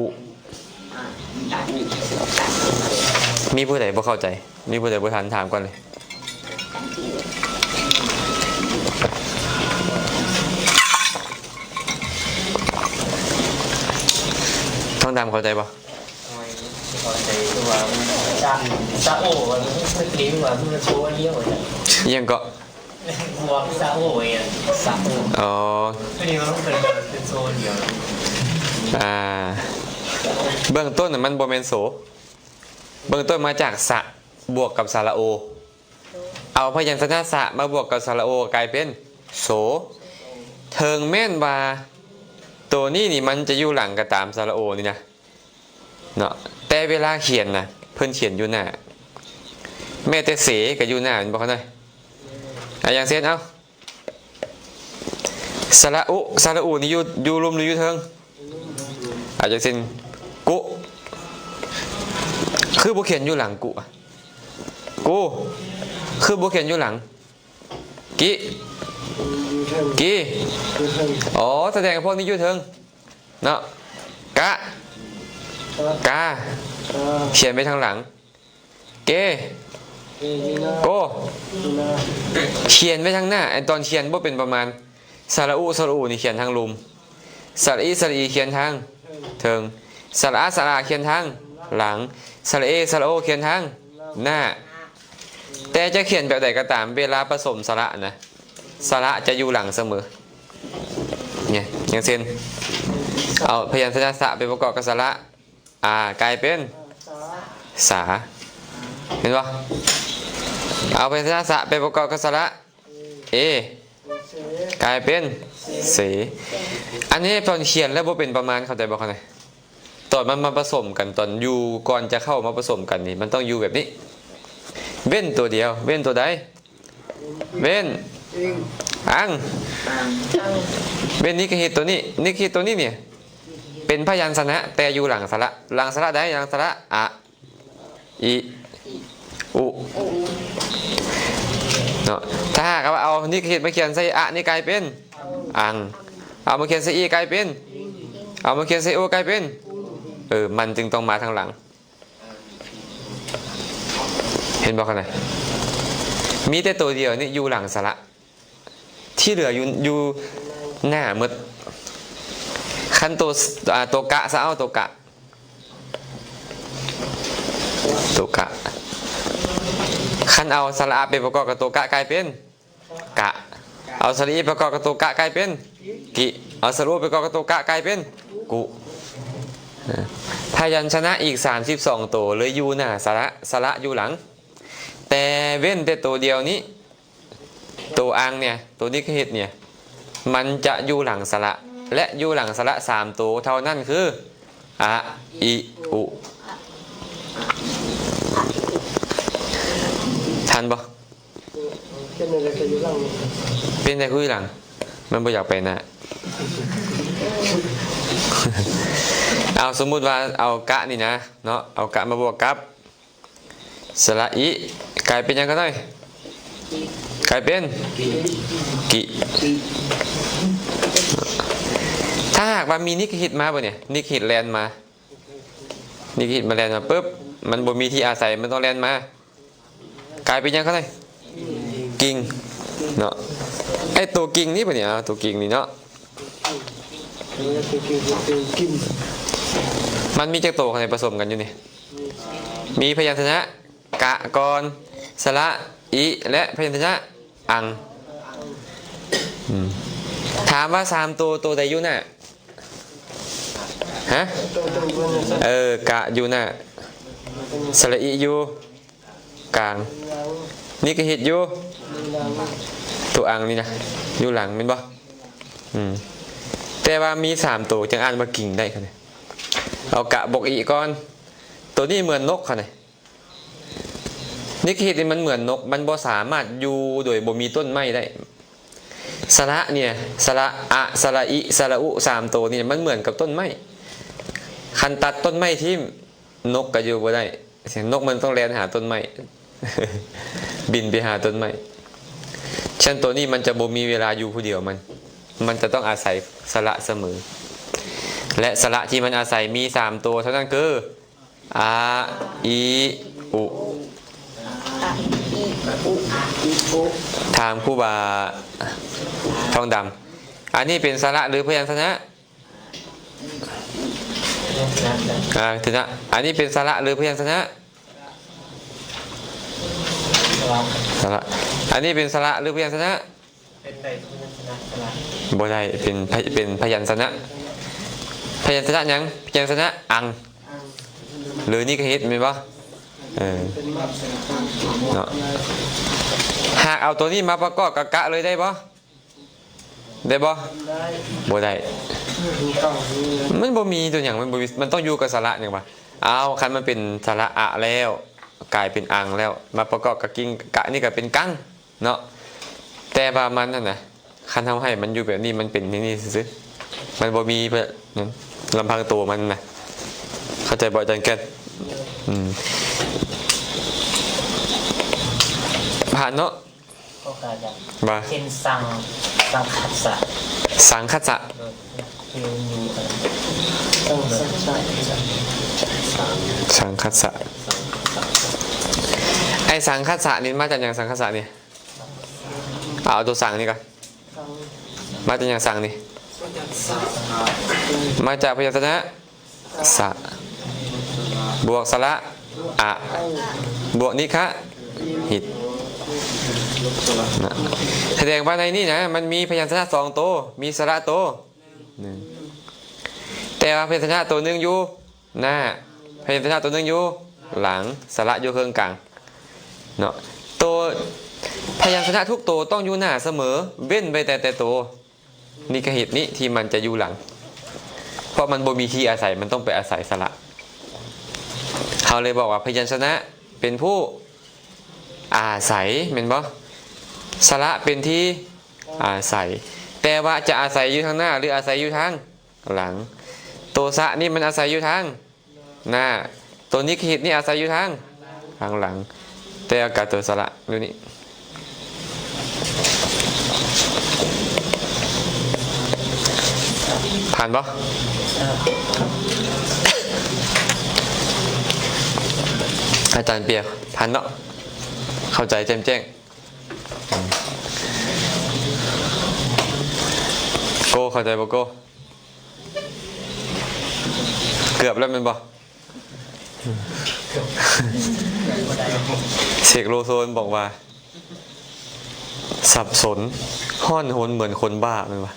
ມີຜູ້ໃດບໍ່ເຂົ້າໃຈ? ມີຜູ້ໃດບໍ່ທັນ? ຖາມກ່ອນເລີຍ. ຕ້ອງດຳເຂົ້າໃຈບໍ່? ເຂົ້າໃຈ ຄືວ່າຈາກສະໂອ ມັນຄືວ່າມັນໂຊດຽວ. ອີ່ຫຍັງເກາະ? ບວກສະໂອ ສະໂອ. ອໍ ອັນນີ້ມັນເປັນ ເປັນໂຊດຽວ. ອ່າ ເບື້ອງຕົ້ນນະ ມັນບໍ່ແມ່ນໂສ. ເບື້ອງຕົ້ນມາຈາກສະ ບວກກັບສະຫຼະໂອ. ເອົາພະຍັນຊະນະສະມາບວກກັບສະຫຼະໂອ ກາຍເປັນໂສ. ເຖິງແມ່ນວ່າໂຕນີ້ນີ້ມັນຈະຢູ່ຫຼັງກໍຕາມ ສະຫຼະໂອນີ້ນະເນາະ, ແຕ່ເວລາຂຽນນະ ເພິ່ນຂຽນຢູ່ໜ້າ. ແມ້ແຕ່ເສກໍຢູ່ໜ້າ ແມ່ນບໍ່ຄະນ້ອຍ? ອາ ຢ່າງເຊັ່ນ ເອົາ ສະຫຼະອຸ ສະຫຼະອູນີ້ຢູ່ ຢູ່ລຸ່ມ ຫຼື ຢູ່ເທິງ? ອາ ຢ່າງເຊັ່ນ ກຸ ຄືບໍ່ຂຽນຢູ່ຫຼັງ? ກຸ ກຸ ຄືບໍ່ຂຽນຢູ່ຫຼັງ? ກິ ກິ ອໍ ສະແດງວ່າພວກນີ້ຢູ່ເທິງເນາະ. ກະ ກາ ຂຽນໄປທາງຫຼັງ. ເກ ໂກ ຂຽນໄວ້ທາງໜ້າ. ອັນຕອນຂຽນບໍ່ເປັນປະມານ. ສະຫຼະອຸ ສະຫຼະອູນີ້ຂຽນທາງລຸ່ມ, ສະຫຼະອິ ສະຫຼະອີຂຽນທາງເທິງ. ສະຫຼະອາ ສະຫຼະອາ ຂຽນທາງຫຼັງ, ສະຫຼະເອ ສະຫຼະໂອ ຂຽນທາງໜ້າ. ແຕ່ຈະຂຽນແບບໃດກໍຕາມ, ເວລາປະສົມສະຫຼະນະ, ສະຫຼະຈະຢູ່ຫຼັງສະເໝີ. ນີ້ ຢ່າງເຊັ່ນ ເອົາພະຍັນຊະນະສະໄປປະກອບກັບສະຫຼະອາ ກາຍເປັນສາ. ເຫັນບໍ່? ເອົາພະຍັນຊະນະສະໄປປະກອບກັບສະຫຼະເອ ກາຍເປັນເສ. ອັນນີ້ຕອນຂຽນແລ້ວບໍ່ເປັນປະມານ, ເຂົ້າໃຈບໍ່? ເຂົ້າໃຈ. ຕອນມັນມາປະສົມກັນ, ຕອນຢູ່ ກ່ອນຈະເຂົ້າມາປະສົມກັນນີ້ ມັນຕ້ອງຢູ່ແບບນີ້. ເວັ້ນຕົວດຽວ, ເວັ້ນຕົວໃດ? ເວັ້ນ ອັງ. ເວັ້ນນິກະຫິດຕົວນີ້, ນິກະຫິດຕົວນີ້ນີ້ ເປັນພະຍັນຊະນະ ແຕ່ຢູ່ຫຼັງສະຫຼະ. ຫຼັງສະຫຼະໃດ? ຫຼັງສະຫຼະອະ ອິ ອຸ ເນາະ. ຖ້າຫາກວ່າເອົານິກະຫິດມາຂຽນໃສ່ອະນີ້ ກາຍເປັນອັງ, ເອົາມາຂຽນໃສ່ອີ ກາຍເປັນ, ເອົາມາຂຽນໃສ່ໂອ ກາຍເປັນ ເອີ ມັນຈຶ່ງຕ້ອງມາທາງຫຼັງ. ເຫັນບໍ່? ເຂົ້າໃຈ. ມີແຕ່ຕົວດຽວນີ້ຢູ່ຫຼັງສະຫຼະ. ທີ່ເຫຼືອຢູ່ ຢູ່ໜ້າໝົດ. ຄັນໂຕ ອາ ໂຕກະຊະ, ເອົາໂຕກະ, ໂຕກະ. ຄັນເອົາສະຫຼະອາໄປປະກອບກັບໂຕກະ ກາຍເປັນກະ, ເອົາສະຫຼະອີປະກອບກັບໂຕກະ ກາຍເປັນກິ, ເອົາສະຫຼະອູປະກອບກັບໂຕກະ ກາຍເປັນກຸ. ພະຍັນຊະນະອີກສາມສິບສອງໂຕເລີຍຢູ່ໜ້າສະຫຼະ, ສະຫຼະຢູ່ຫຼັງ. ແຕ່ເວັ້ນແຕ່ໂຕດຽວນີ້ ໂຕອັງເນີ້ຍ, ໂຕນິກະຫິດເນີ້ຍ ມັນຈະຢູ່ຫຼັງສະຫຼະ ແລະ ຢູ່ຫຼັງສະຫຼະສາມໂຕເທົ່ານັ້ນ ຄື ອະ ອິ ອຸ. ທັນບໍ່? ເປັນໄດ້ຄືຢູ່ຫຼັງ, ມັນບໍ່ຢາກໄປໜ້າ. ເອົາ ສົມມຸດວ່າເອົາກະນີ້ນະເນາະ, ເອົາກະມາບວກກັບ ສະຫຼະອິ ກາຍເປັນຫຍັງຂະນ້ອຍ? ກາຍເປັນກິ. ຖ້າຫາກວ່າມີນິກະຫິດມາບາດນີ້, ນິກະຫິດແລ່ນມາ, ນິກະຫິດມາແລ່ນມາປຶບ, ມັນບໍ່ມີທີ່ອາໄສ, ມັນຕ້ອງແລ່ນມາ, ກາຍເປັນຫຍັງຂະນ້ອຍ? ກິງເນາະ. ໄອ້ໂຕກິງນີ້ບາດນີ້, ເອົາໂຕກິງນີ້ເນາະ, ມັນມີຈັກໂຕຂະນ້ອຍປະສົມກັນຢູ່ນີ້? ມີພະຍັນຊະນະກະກ່ອນ, ສະຫຼະອິ ແລະ ພະຍັນຊະນະອັງ. ອືມ ຖາມວ່າສາມໂຕ ໂຕໃດຢູ່ໜ້າ? ຮະ? ເອີ ກະຢູ່ໜ້າ, ສະຫຼະອິຢູ່ກາງ, ນິກະຫິດຢູ່ ໂຕອັງນີ້ນະ ຢູ່ຫຼັງແມ່ນບໍ່? ອືມ ແຕ່ວ່າມີສາມໂຕ ຈັ່ງອ່ານວ່າກິງໄດ້. ເອົາກະບວກອິກ່ອນ, ໂຕນີ້ເໝືອນນົກຫັ້ນນະ. ນິກະຫິດນີ້ມັນເໝືອນນົກ, ມັນບໍ່ສາມາດຢູ່ໂດຍບໍ່ມີຕົ້ນໄມ້ໄດ້. ສະຫຼະນີ້, ສະຫຼະອະ, ສະຫຼະອິ, ສະຫຼະອຸ, ສາມໂຕນີ້ມັນເໝືອນກັບຕົ້ນໄມ້. ຄັນຕັດຕົ້ນໄມ້ຖິ້ມ, ນົກກໍຢູ່ບໍ່ໄດ້. ນົກມັນຕ້ອງແລ່ນຫາຕົ້ນໄມ້, ບິນໄປຫາຕົ້ນໄມ້. ສະນັ້ນໂຕນີ້ມັນຈະບໍ່ມີເວລາຢູ່ຜູ້ດຽວ, ມັນ, ມັນຈະຕ້ອງອາໄສສະຫຼະສະເໝີ. ແລະ ສະຫຼະທີ່ມັນອາໄສມີສາມໂຕເທົ່ານັ້ນຄື ອະ ອິ ອຸ. ອະ ອິ ອຸ. ຖາມຄູບາທອງດຳ, ອັນນີ້ເປັນສະຫຼະ ຫຼື ພະຍັນຊະນະ? ອາ ພະຍັນຊະນະ. ອັນນີ້ເປັນສະຫຼະ ຫຼື ພະຍັນຊະນະ? ສະຫຼະ. ອັນນີ້ເປັນສະຫຼະ ຫຼື ພະຍັນຊະນະ? ເປັນໄດ້ ບໍ່ໄດ້, ເປັນພະ, ເປັນພະຍັນຊະນະ. ພະຍັນຊະນະຫຍັງ? ພະຍັນຊະນະອັງ ຫຼື ນິກະຫິດແມ່ນບໍ່? ເອີ ເນາະ. ຫາກເອົາໂຕນີ້ມາປະກອບກັບກະເລີຍໄດ້ບໍ່? ໄດ້ບໍ່? ບໍ່ໄດ້. ມັນບໍ່ມີຕົວຫຍັງ, ມັນບໍ່ມີ, ມັນຕ້ອງຢູ່ກັບສະຫຼະຫຍັງວະ? ອ້າວ ຄັນມັນເປັນສະຫຼະອະແລ້ວ ກາຍເປັນອັງແລ້ວ, ມາປະກອບກັບກິງ ກະນີ້ກໍເປັນກັງເນາະ. ແຕ່ວ່າມັນຫັ້ນນະ, ຄັນເຮົາໃຫ້ມັນຢູ່ແບບນີ້, ມັນເປັນແນວນີ້ຊື່ໆ, ມັນບໍ່ມີແບບນັ້ນ, ລຳພັງໂຕມັນນະ. ເຂົ້າໃຈບໍ່ ອາຈານແກ່ນ? ອືມ ຜ່ານເນາະ. ກໍກາຈະ ວ່າ ເຊັ່ນ ສັງ ສັງຄັດສະ. ສັງຄັດສະ. ໂດຍ ທີ່ມັນຢູ່ກັນ ສັງຄັດສະ. ສັງຄັດສະ. ໄອ້ສັງຄັດສະນີ້ມາຈາກຫຍັງ? ສັງຄັດສະນີ້ ເອົາຕົວສັງນີ້ກ່ອນ. ມາຈາກຫຍັງ? ສັງນີ້ມາຈາກພະຍັນຊະນະ ສະ ບວກສະຫຼະ ອະ ບວກນິຄະ ຫິດ ນະ. ສະແດງວ່າໃນນີ້ນະ ມັນມີພະຍັນຊະນະສອງໂຕ ມີສະຫຼະໂຕໜຶ່ງ ແຕ່ວ່າພະຍັນຊະນະໂຕໜຶ່ງຢູ່ໜ້າ ພະຍັນຊະນະໂຕໜຶ່ງຢູ່ຫຼັງ ສະຫຼະຢູ່ເຄິ່ງກາງເນາະ. ໂຕ ພະຍັນຊະນະທຸກໂຕຕ້ອງຢູ່ໜ້າສະເໝີ ເວັ້ນໄວ້ແຕ່ ແຕ່ໂຕ ນິຄະຫິດນີ້ທີ່ມັນຈະຢູ່ຫຼັງ ເພາະມັນບໍ່ມີທີ່ອາໄສ ມັນຕ້ອງໄປອາໄສສະຫຼະ. ເຮົາເລີຍບອກວ່າພະຍັນຊະນະເປັນຜູ້ອາໄສ ແມ່ນບໍ່? ສະຫຼະເປັນທີ່ອາໄສ ແຕ່ວ່າຈະອາໄສຢູ່ທາງໜ້າ ຫຼື ອາໄສຢູ່ທາງຫຼັງ? ໂຕສະນີ້ມັນອາໄສຢູ່ທາງ ໜ້າ ໂຕນິຄະຫິດນີ້ອາໄສຢູ່ທາງ ທາງຫຼັງ ແຕ່ອາກາດໂຕສະຫຼະຢູ່ນີ້. ຜ່ານບໍ່? ອາຈານເປຍ ຜ່ານເນາະ? ເຂົ້າໃຈແຈ່ມແຈ້ງ. ໂກ ເຂົ້າໃຈບໍ່ໂກ? ເກືອບແລ້ວແມ່ນບໍ່? ເສກໂລໂຊນບອກວ່າ ສັບສົນຮ້ອນຮົນເໝືອນຄົນບ້າ ແມ່ນບໍ່?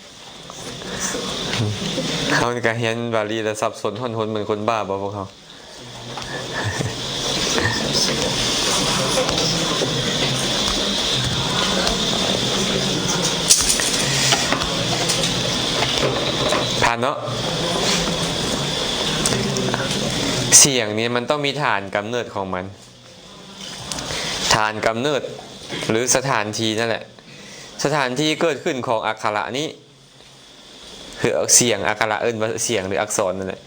ເຮົານີ້ກະຮຽນບາລີແລ້ວ ສັບສົນຮ້ອນຮົນເໝືອນຄົນບ້າບໍ່ພວກເຮົາ? ຜ່ານເນາະ. ສຽງນີ້ມັນຕ້ອງມີຖານກຳເນີດຂອງມັນ. ຖານກຳເນີດ ຫຼື ສະຖານທີ່ນັ້ນແຫຼະ. ສະຖານທີ່ເກີດຂຶ້ນຂອງອັກຂະລະນີ້ ຄືສຽງ ອັກຂະລະເອີ້ນວ່າສຽງ ຫຼື ອັກສອນນັ້ນແຫຼະ.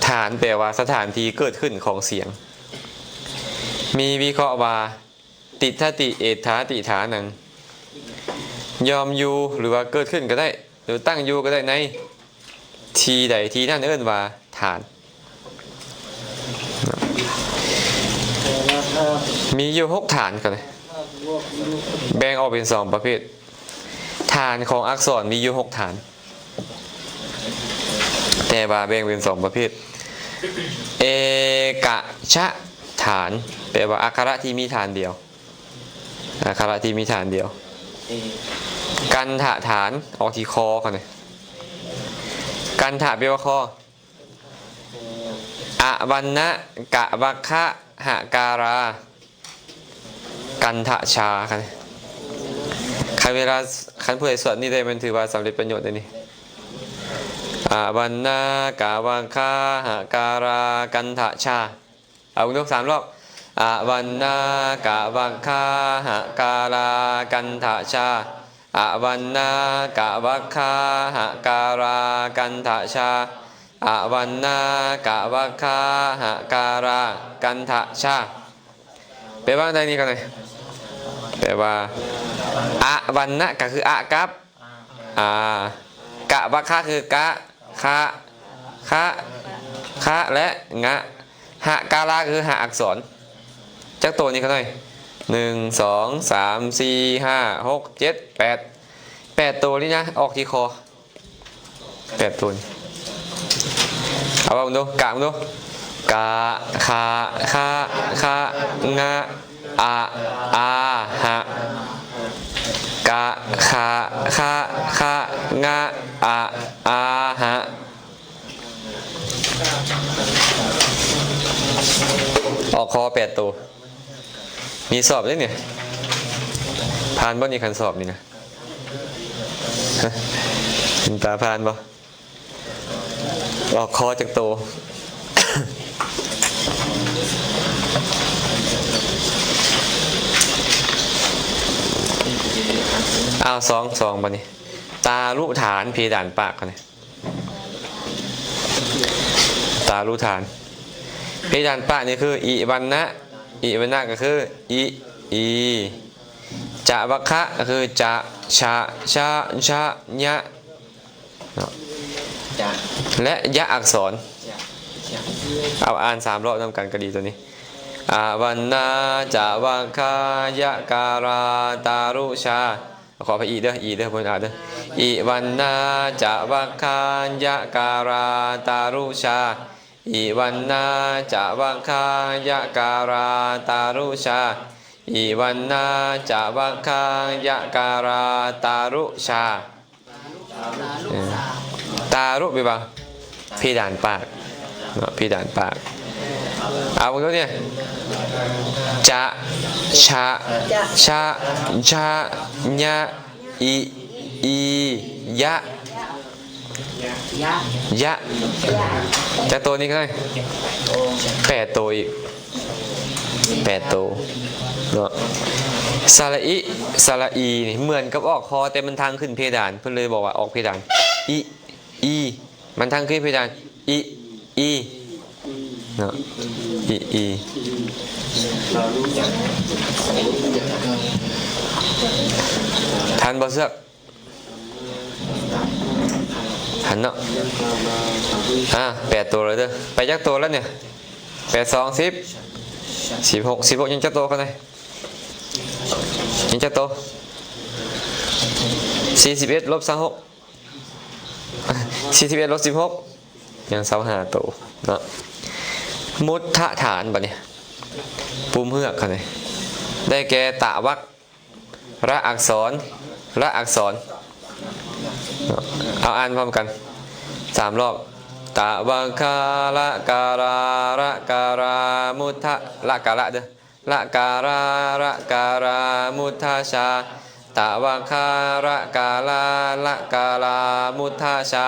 ຖານແປວ່າສະຖານທີ່ເກີດຂຶ້ນຂອງສຽງ. ມີວິເຄາະວ່າ ຕິດຖະຕິ ເອດຖາຕິຖານັງ ຍ່ອມຢູ່ ຫຼືວ່າເກີດຂຶ້ນກໍໄດ້ ຫຼືຕັ້ງຢູ່ກໍໄດ້ ໃນທີ່ໃດທີ່ນັ້ນເອີ້ນວ່າຖານ. ມີຢູ່ຫົກຖານກັນ ແບ່ງອອກເປັນສອງປະເພດ. ຖານຂອງອັກສອນມີຢູ່ຫົກຖານ ແຕ່ວ່າແບ່ງເປັນສອງປະເພດ. ເອກະຊະຖານ ແປວ່າອັກຂະລະທີ່ມີຖານດຽວ. ອັກຂະລະທີ່ມີຖານດຽວ. ກັນທະຖານ ອອກທີ່ຄໍເຂົານີ້. ກັນທະແປວ່າຄໍ. ອະວັນນະກະວັກຄະຫະກາລາ ກັນທະຊາ. ຄັນເວລາ ຄັນຜູ້ໃດສວດນີ້ໄດ້ ມັນຖືວ່າສຳເລັດປະໂຫຍດເດ້ນີ້. ອະວັນນະກະວັກຄະຫະກາລາ ກັນທະຊາ. ເອົາເບິ່ງດູສາມລອບ. ອະວັນນະກະວັກຄະຫະກາລາ ກັນທະຊາ. ອະວັນນະກະວັກຄະຫະກາລາ ກັນທະຊາ. ອະວັນນະກະວັກຄະຫະກາລາ ກັນທະຊາ. ແປວ່າໃດນີ້ກໍໄດ້ ແປວ່າ ອະວັນນະກໍຄືອະກັບ ອາ ກະວັກຄະຄືກະ ຄະ ຄະ ຄະ ແລະ ງະ. ຫະກາລາຄືຫະອັກສອນ. ຈັກໂຕນີ້ຂະນ້ອຍ? ໜຶ່ງ ສອງ ສາມ ສີ່ ຫ້າ ຫົກ ເຈັດ ແປດ ແປດໂຕນີ້ນະ ອອກທີ່ຄໍ ແປດໂຕນີ້. ເອົາເບິ່ງດູ ກະເບິ່ງດູ. ກະ ຄະ ຄະ ຄະ ງະ ອະ ອາ ຫະ. ກະ ຄະ ຄະ ຄະ ງະ ອະ ອາ ຫະ. ອອກຄໍແປດໂຕ. ມີສອບເດ້ນີ້. ຜ່ານບໍ່ນີ້ ຄັນສອບນີ້ນະ? ເປັນຕາຜ່ານບໍ່? ອອກຄໍຈັກໂຕ? ເອົາ ສອງ ສອງ ບັດນີ້. ຕາລຸຖານ ເພດານປາກ ເຂົານີ້. ຕາລຸຖານ ເພດານປາກນີ້ຄື ອິວັນນະ. ອິວັນນະກໍຄື ອິ ອີ. ຈະວັກຄະກໍຄື ຈະ ຊະ ຊະ ຊະ ຍະ ເນາະ ຈະ ແລະ ຍະອັກສອນ. ຈະ ຈະ ເອົາອ່ານສາມລອບນຳກັນກໍດີໂຕນີ້. ອະວັນນະ ຈະວັກຄະ ຍະກາລາ ຕາລຸຊາ. ຂໍອະໄພ ອີ ເດີ ອີ ເດີ ບໍ່ແມ່ນ ອາ ເດີ. ອີວັນນາຈະວັກຄາຍະກາລາຕາລຸຊາ ອີວັນນາຈະວັກຄາຍະກາລາຕາລຸຊາ ອີວັນນາຈະວັກຄາຍະກາລາຕາລຸຊາ. ເອີ ຕາລຸແປວ່າເພດານປາກເນາະ ເພດານປາກ. ເອົາເບິ່ງດູນີ້ ຈະ ຊະ ຊະ ຊະ ຍະ ອີ ອີ ຍະ ຍະ ຈັກໂຕນີ້ກໍໄດ້ ແປດໂຕອີກ ແປດໂຕເນາະ. ສະລະອິ ສະລະອີນີ້ເໝືອນກັບອອກຄໍ ແຕ່ມັນທາງຂຶ້ນເພດານ ເພິ່ນເລີຍບອກວ່າອອກເພດານ ອິ ອີ ມັນທາງຂຶ້ນເພດານ ອິ ອີ ເນາະ ອິ ອີ. ທັນບໍ່ເຊືອກ? ທັນເນາະ. ອາ ແປດໂຕແລ້ວເດີ ໄປຈັກໂຕແລ້ວນີ້? ແປດສອງສິບ ສິບຫົກ ສິບຫົກ ຍັງຈັກໂຕກັນເລີຍ? ຍັງຈັກໂຕ? ສີ່ສິບເອັດ ລົບຊາວຫົກ ສີ່ສິບເອັດ ລົບສິບຫົກ ຍັງຊາວຫ້າໂຕເນາະ. ມຸດທະຖານ ບາດນີ້ ປຸ່ມເຮືອກເຂົານີ້ ໄດ້ແກ່ ຕະວັກ ລະອັກສອນ ລະອັກສອນເນາະ. ເອົາອ່ານພ້ອມກັນສາມຮອບ ຕະວັກຄາ ລະກາລາ ລະກາລາ ມຸດທະ ລະກາລະເດີ ລະກາລາ ລະກາລາ ມຸດທະຊາ ຕະວັກຄາ ລະກາລາ ລະກາລາ ມຸດທະຊາ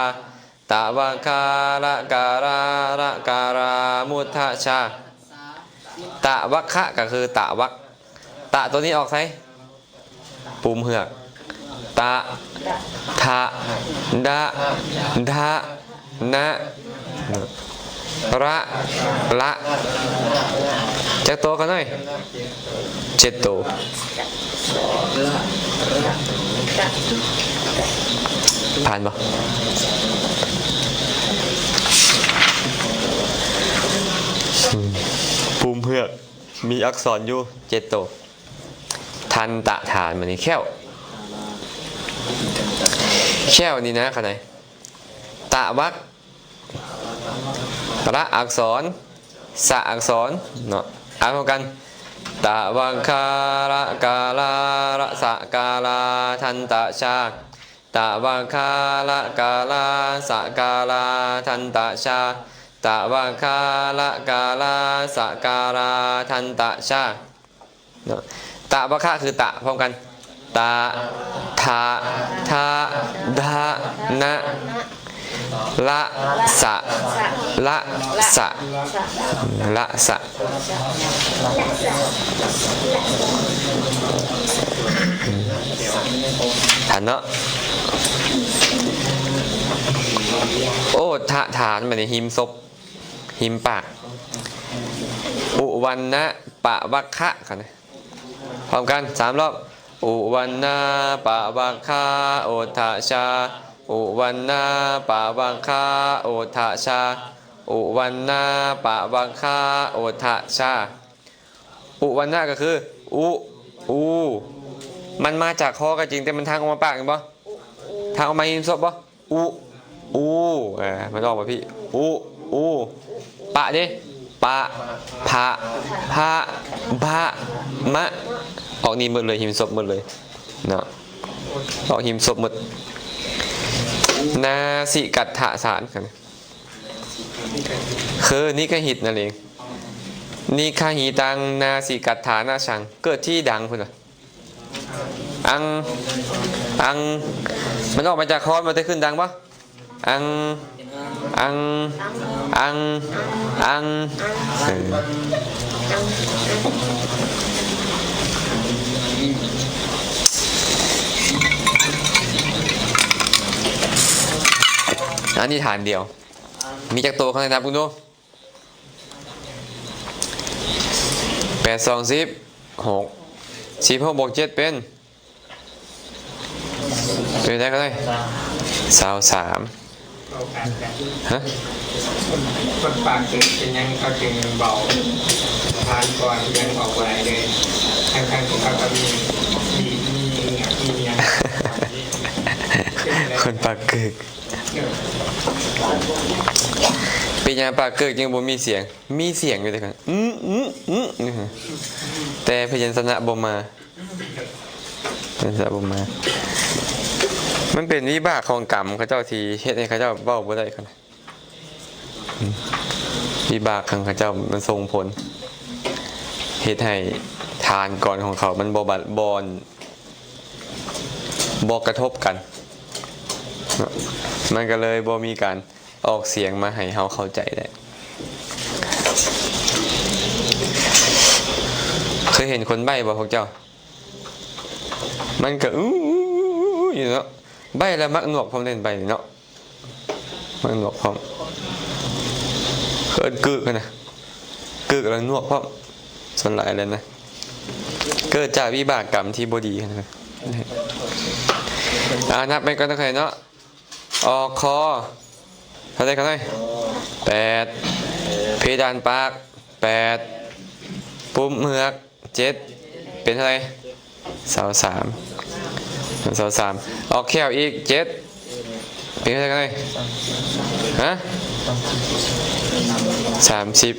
ຕະວັກຄາ ລະກາລາ ລະກາລາ ມຸດທະຊາ. ຕະວັກຄະ ກໍຄືຕະວັກ ຕະໂຕນີ້ອອກໃສ? ປຸ່ມເຮືອກ ຕະ ທະ ດະ ທະ ນະ ຣະ ລະ ຈັກໂຕຂະນ້ອຍ? ເຈັດໂຕ. ຜ່ານບໍ່? ອືມ ປຸ່ມເຮືອກມີອັກສອນຢູ່ເຈັດໂຕ. ທັນຕະຖານ ບາດນີ້ແຂ້ວ ແຂ້ວນີ້ນະ ຂະໄດ ຕະວັກ ລະອັກສອນ ສະອັກສອນເນາະ. ອ່ານພ້ອມກັນ ຕະວັກຄາ ລະກາລາ ລະສະກາລາ ທັນຕະຊາ ຕະວັກຄາ ລະກາລາ ສະກາລາ ທັນຕະຊາ ຕະວັກຄາ ລະກາລາ ສະກາລາ ທັນຕະຊາ. ເນາະ ຕະວະຄະຄືຕະ ພ້ອມກັນ ຕະ ທະ ທະ ດະ ນະ ລະ ສະ ລະ ສະ ລະ ສະ. ທັນເນາະ. ໂອທະຖານ ບາດນີ້ ຮິມສົບ ຮິມປາກ ອຸວັນນະ ປະວັກຄະ ກັນ ພ້ອມກັນສາມຮອບ ອຸວັນນາ ປະວັກຄາ ໂອທະຊາ ອຸວັນນາ ປະວັກຄາ ໂອທະຊາ ອຸວັນນາ ປະວັກຄາ ໂອທະຊາ. ອຸວັນນະກໍຄື ອຸ ອູ ມັນມາຈາກຄໍກໍຈິງ ແຕ່ມັນທາງອອກມາປາກ ເຫັນບໍ່? ທາງອອກມາຮິມສົບບໍ່? ອຸ ອູ ເອີ ມັນອອກມາພີ້ ອຸ ອູ ປະເດ້ ປະ ພະ ພະ ບະ ມະ ອອກນີ້ໝົດເລີຍ ຮິມສົບໝົດເລີຍເນາະ ອອກຮິມສົບໝົດ. ນາສິກັດຖະສານ ຄືນິຄະຫິດນັ້ນເອງ ນິຄະຫິຕັງ ນາສິກັດຖານະສັງ ເກີດທີ່ດັງພຸ້ນນະ. ອັງ ອັງ ມັນອອກມາຈາກຄໍ ມັນຈະຂຶ້ນດັງບໍ່? ອັງ ອັງ ອັງ ອັງ ເອີ ອັນນີ້ຖານດຽວ ມີຈັກໂຕ ເຂົ້າໃນນັບເບິ່ງດູ. ແປດສອງສິບຫົກ ສິບຫົກບວກເຈັດເປັນ ເປັນເທົ່າໃດກໍໄດ້ ຊາວສາມ. ຮະ? ຄົນປາກເປັນ ເປັນຫຍັງເຂົາຈຶ່ງເວົ້າຜ່ານກ່ອນ ຍັງເວົ້າບໍ່ໄດ້ເລີຍ ທັງໆທີ່ເຂົາກໍມີ ມີ ມີເຫງືອກ ມີຫຍັງ. ຄົນປາກເກີກ. ເປັນຫຍັງປາກເກີກຈຶ່ງບໍ່ມີສຽງ? ມີສຽງຢູ່ເດ້ ອື ອື ອື ແຕ່ພະຍັນຊະນະບໍ່ມາ. ເປັນຊະນະບໍ່ມາ. ມັນເປັນວິບາກຂອງກຳເຂົາເຈົ້າທີ່ເຮັດໃຫ້ເຂົາເຈົ້າເວົ້າບໍ່ໄດ້. ວິບາກຂອງເຂົາເຈົ້າມັນສົ່ງຜົນ ເຮັດໃຫ້ທານກອນຂອງເຂົາມັນບໍ່ບາດ ບໍ່ ບໍ່ກະທົບກັນເນາະ, ມັນກໍເລີຍບໍ່ມີການອອກສຽງມາໃຫ້ເຮົາເຂົ້າໃຈໄດ້. ເຄີຍເຫັນຄົນໃບ້ບໍ່ພວກເຈົ້າ? ມັນກໍອື ອື ອື ອື ຢູ່ເນາະ, ໃບ້ແລ້ວມັກໜວກພ້ອມເດ້ ໃບ້ນີ້ເນາະ. ມັນໜວກພ້ອມ. ເອີ້ນກຶກນະ, ກຶກແລ້ວໜວກພ້ອມ. ສ່ວນຫຼາຍແລ້ວນະ ເກີດຈາກວິບາກກຳທີ່ບໍ່ດີນະ. ອ່າ ນັບໄປກ່ອນເດີເນາະ. ອອກຄໍ ເທົ່າໃດ ເທົ່າໃດ? ແປດ. ເພດານປາກ ແປດ. ປຸ່ມເຫືອກ ເຈັດ ເປັນເທົ່າໃດ? ຊາວສາມ ຊາວສາມ. ອອກແຂ້ວອີກ ເຈັດ ເປັນເທົ່າໃດ? ຮະ? ສາມສິບ.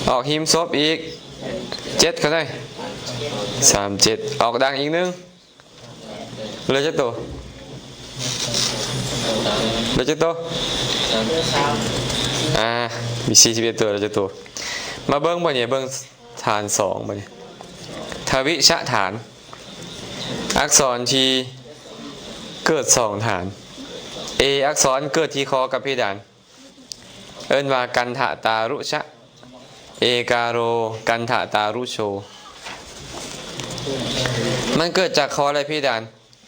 ອອກຮີມສົບອີກ ເຈັດ ເທົ່າໃດ? ສາມເຈັດ. ອອກດັງອີກໜຶ່ງ ເຫຼືອຈັກໂຕ? ເຫຼືອຈັກໂຕ? ອ່າ ມີສີ່ສິບເອັດໂຕ ເຫຼືອຈັກໂຕ? ມາເບິ່ງບັດນີ້ ເບິ່ງ ຖານສອງບັດນີ້ ທະວິຊະຖານ ອັກສອນທີ່ເກີດສອງຖານ. ເອ ອັກສອນເກີດທີ່ຄໍກັບເພດານ ເອີ້ນວ່າກັນທະຕາລຸຊະ ເອກາໂຣ ກັນທະຕາລຸໂຊ. ມັນເກີດຈາກຄໍ ແລະ ເພດານ.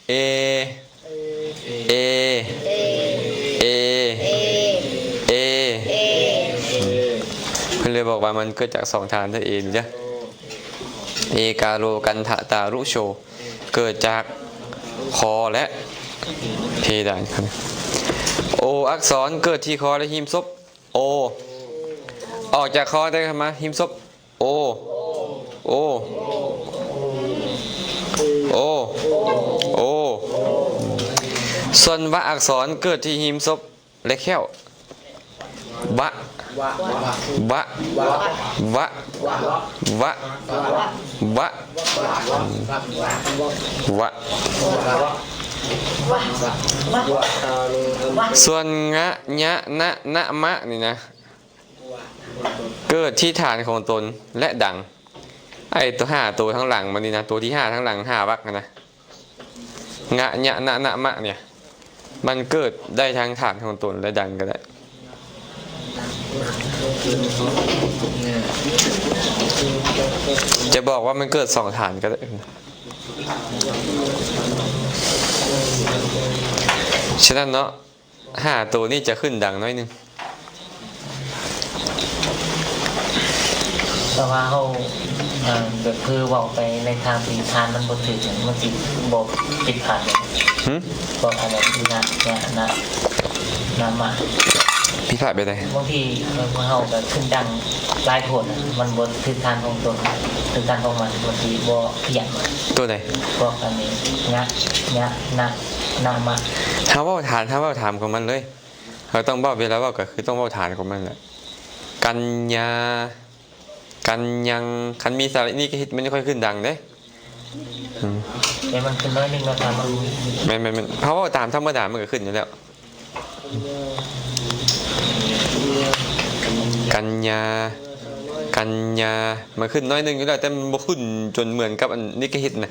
ເອ ເອ ເອ ເອ ເອີ ເພິ່ນເລີຍບອກວ່າມັນເກີດຈາກສອງຖານເດີ ເອນີ້ເດີ. ເອກາໂຣ ກັນທະຕາລຸໂຊ ເກີດຈາກຄໍ ແລະ ເພດານ. ໂອ ອັກສອນເກີດທີ່ຄໍ ແລະ ຮີມສົບ ໂອ ອອກຈາກຄໍ ແຕ່ມາຮີມສົບ ໂອ ໂອ ໂອ ໂອ. ສ່ວນວະອັກສອນເກີດທີ່ຮີມສົບ ແລະ ແຂ້ວ ວະ ວະ ວະ ວະ ວະ ວະ. ສ່ວນງະ ຍະ ນະ ນະ ມະ ນີ້ນະ ເກີດທີ່ຖານຂອງຕົນ ແລະ ດັງ. ໄອ້ໂຕຫ້າໂຕທາງຫຼັງມັນນີ້ນະ ໂຕທີຫ້າທາງຫຼັງຫ້າວັກຫັ້ນນະ ງະ ຍະ ນະ ນະ ມະ ເນີ້ຍ ມັນເກີດໄດ້ທັງຖານຂອງຕົນ ແລະ ດັງກໍໄດ້. ຈະບອກວ່າມັນເກີດສອງຖານກໍໄດ້. ສະນັ້ນເນາະ ຫ້າໂຕນີ້ຈະຂຶ້ນດັງໜ້ອຍໜຶ່ງ. ແຕ່ວ່າເຮົາ ເອີ ແບບເຜີເວົ້າໄປໃນທາງທີ່ຖານມັນບໍ່ຖືກ ມັນຊິບໍ່ຜິດພາດເດ. ຫື? ເວົ້າອັນນັ້ນ ນະ ນະ ນະ ນະມະ ຜິດພາດແບບໃດ? ບາງທີເຮົາກໍຂຶ້ນດັງຫຼາຍໂພດ ມັນບໍ່ຖືກຖານຂອງຕົນ ຖືກຖານຂອງມັນ ມັນຊິບໍ່ພຽງ. ໂຕໃດ? ພວກອັນນີ້ ງະ ຍະ ນະ ນະມະ. ເຮົາເວົ້າຖານ ເຮົາເວົ້າຖານຂອງມັນເລີຍ. ເຮົາຕ້ອງເວົ້າ ເວລາເວົ້າກໍຄືຕ້ອງເວົ້າຖານຂອງມັນແຫຼະ. ກັນຍາ ກັນຍັງ ຄັນມີສະຫຼະນິກະຫິດ ມັນຈະຄ່ອຍຂຶ້ນດັງເດ້. ອືມ ແຕ່ມັນຂຶ້ນໜ້ອຍໜຶ່ງເນາະ ຖ້າມັນ ແມ່ນໆໆ ເຮົາເວົ້າຕາມທຳມະດາ ມັນກໍຂຶ້ນຢູ່ແລ້ວ. ກັນຍາ ກັນຍາ ມັນຂຶ້ນໜ້ອຍໜຶ່ງຢູ່ແລ້ວ ແຕ່ມັນບໍ່ຂຶ້ນຈົນເໝືອນກັບອັນນິກະຫິດນະ.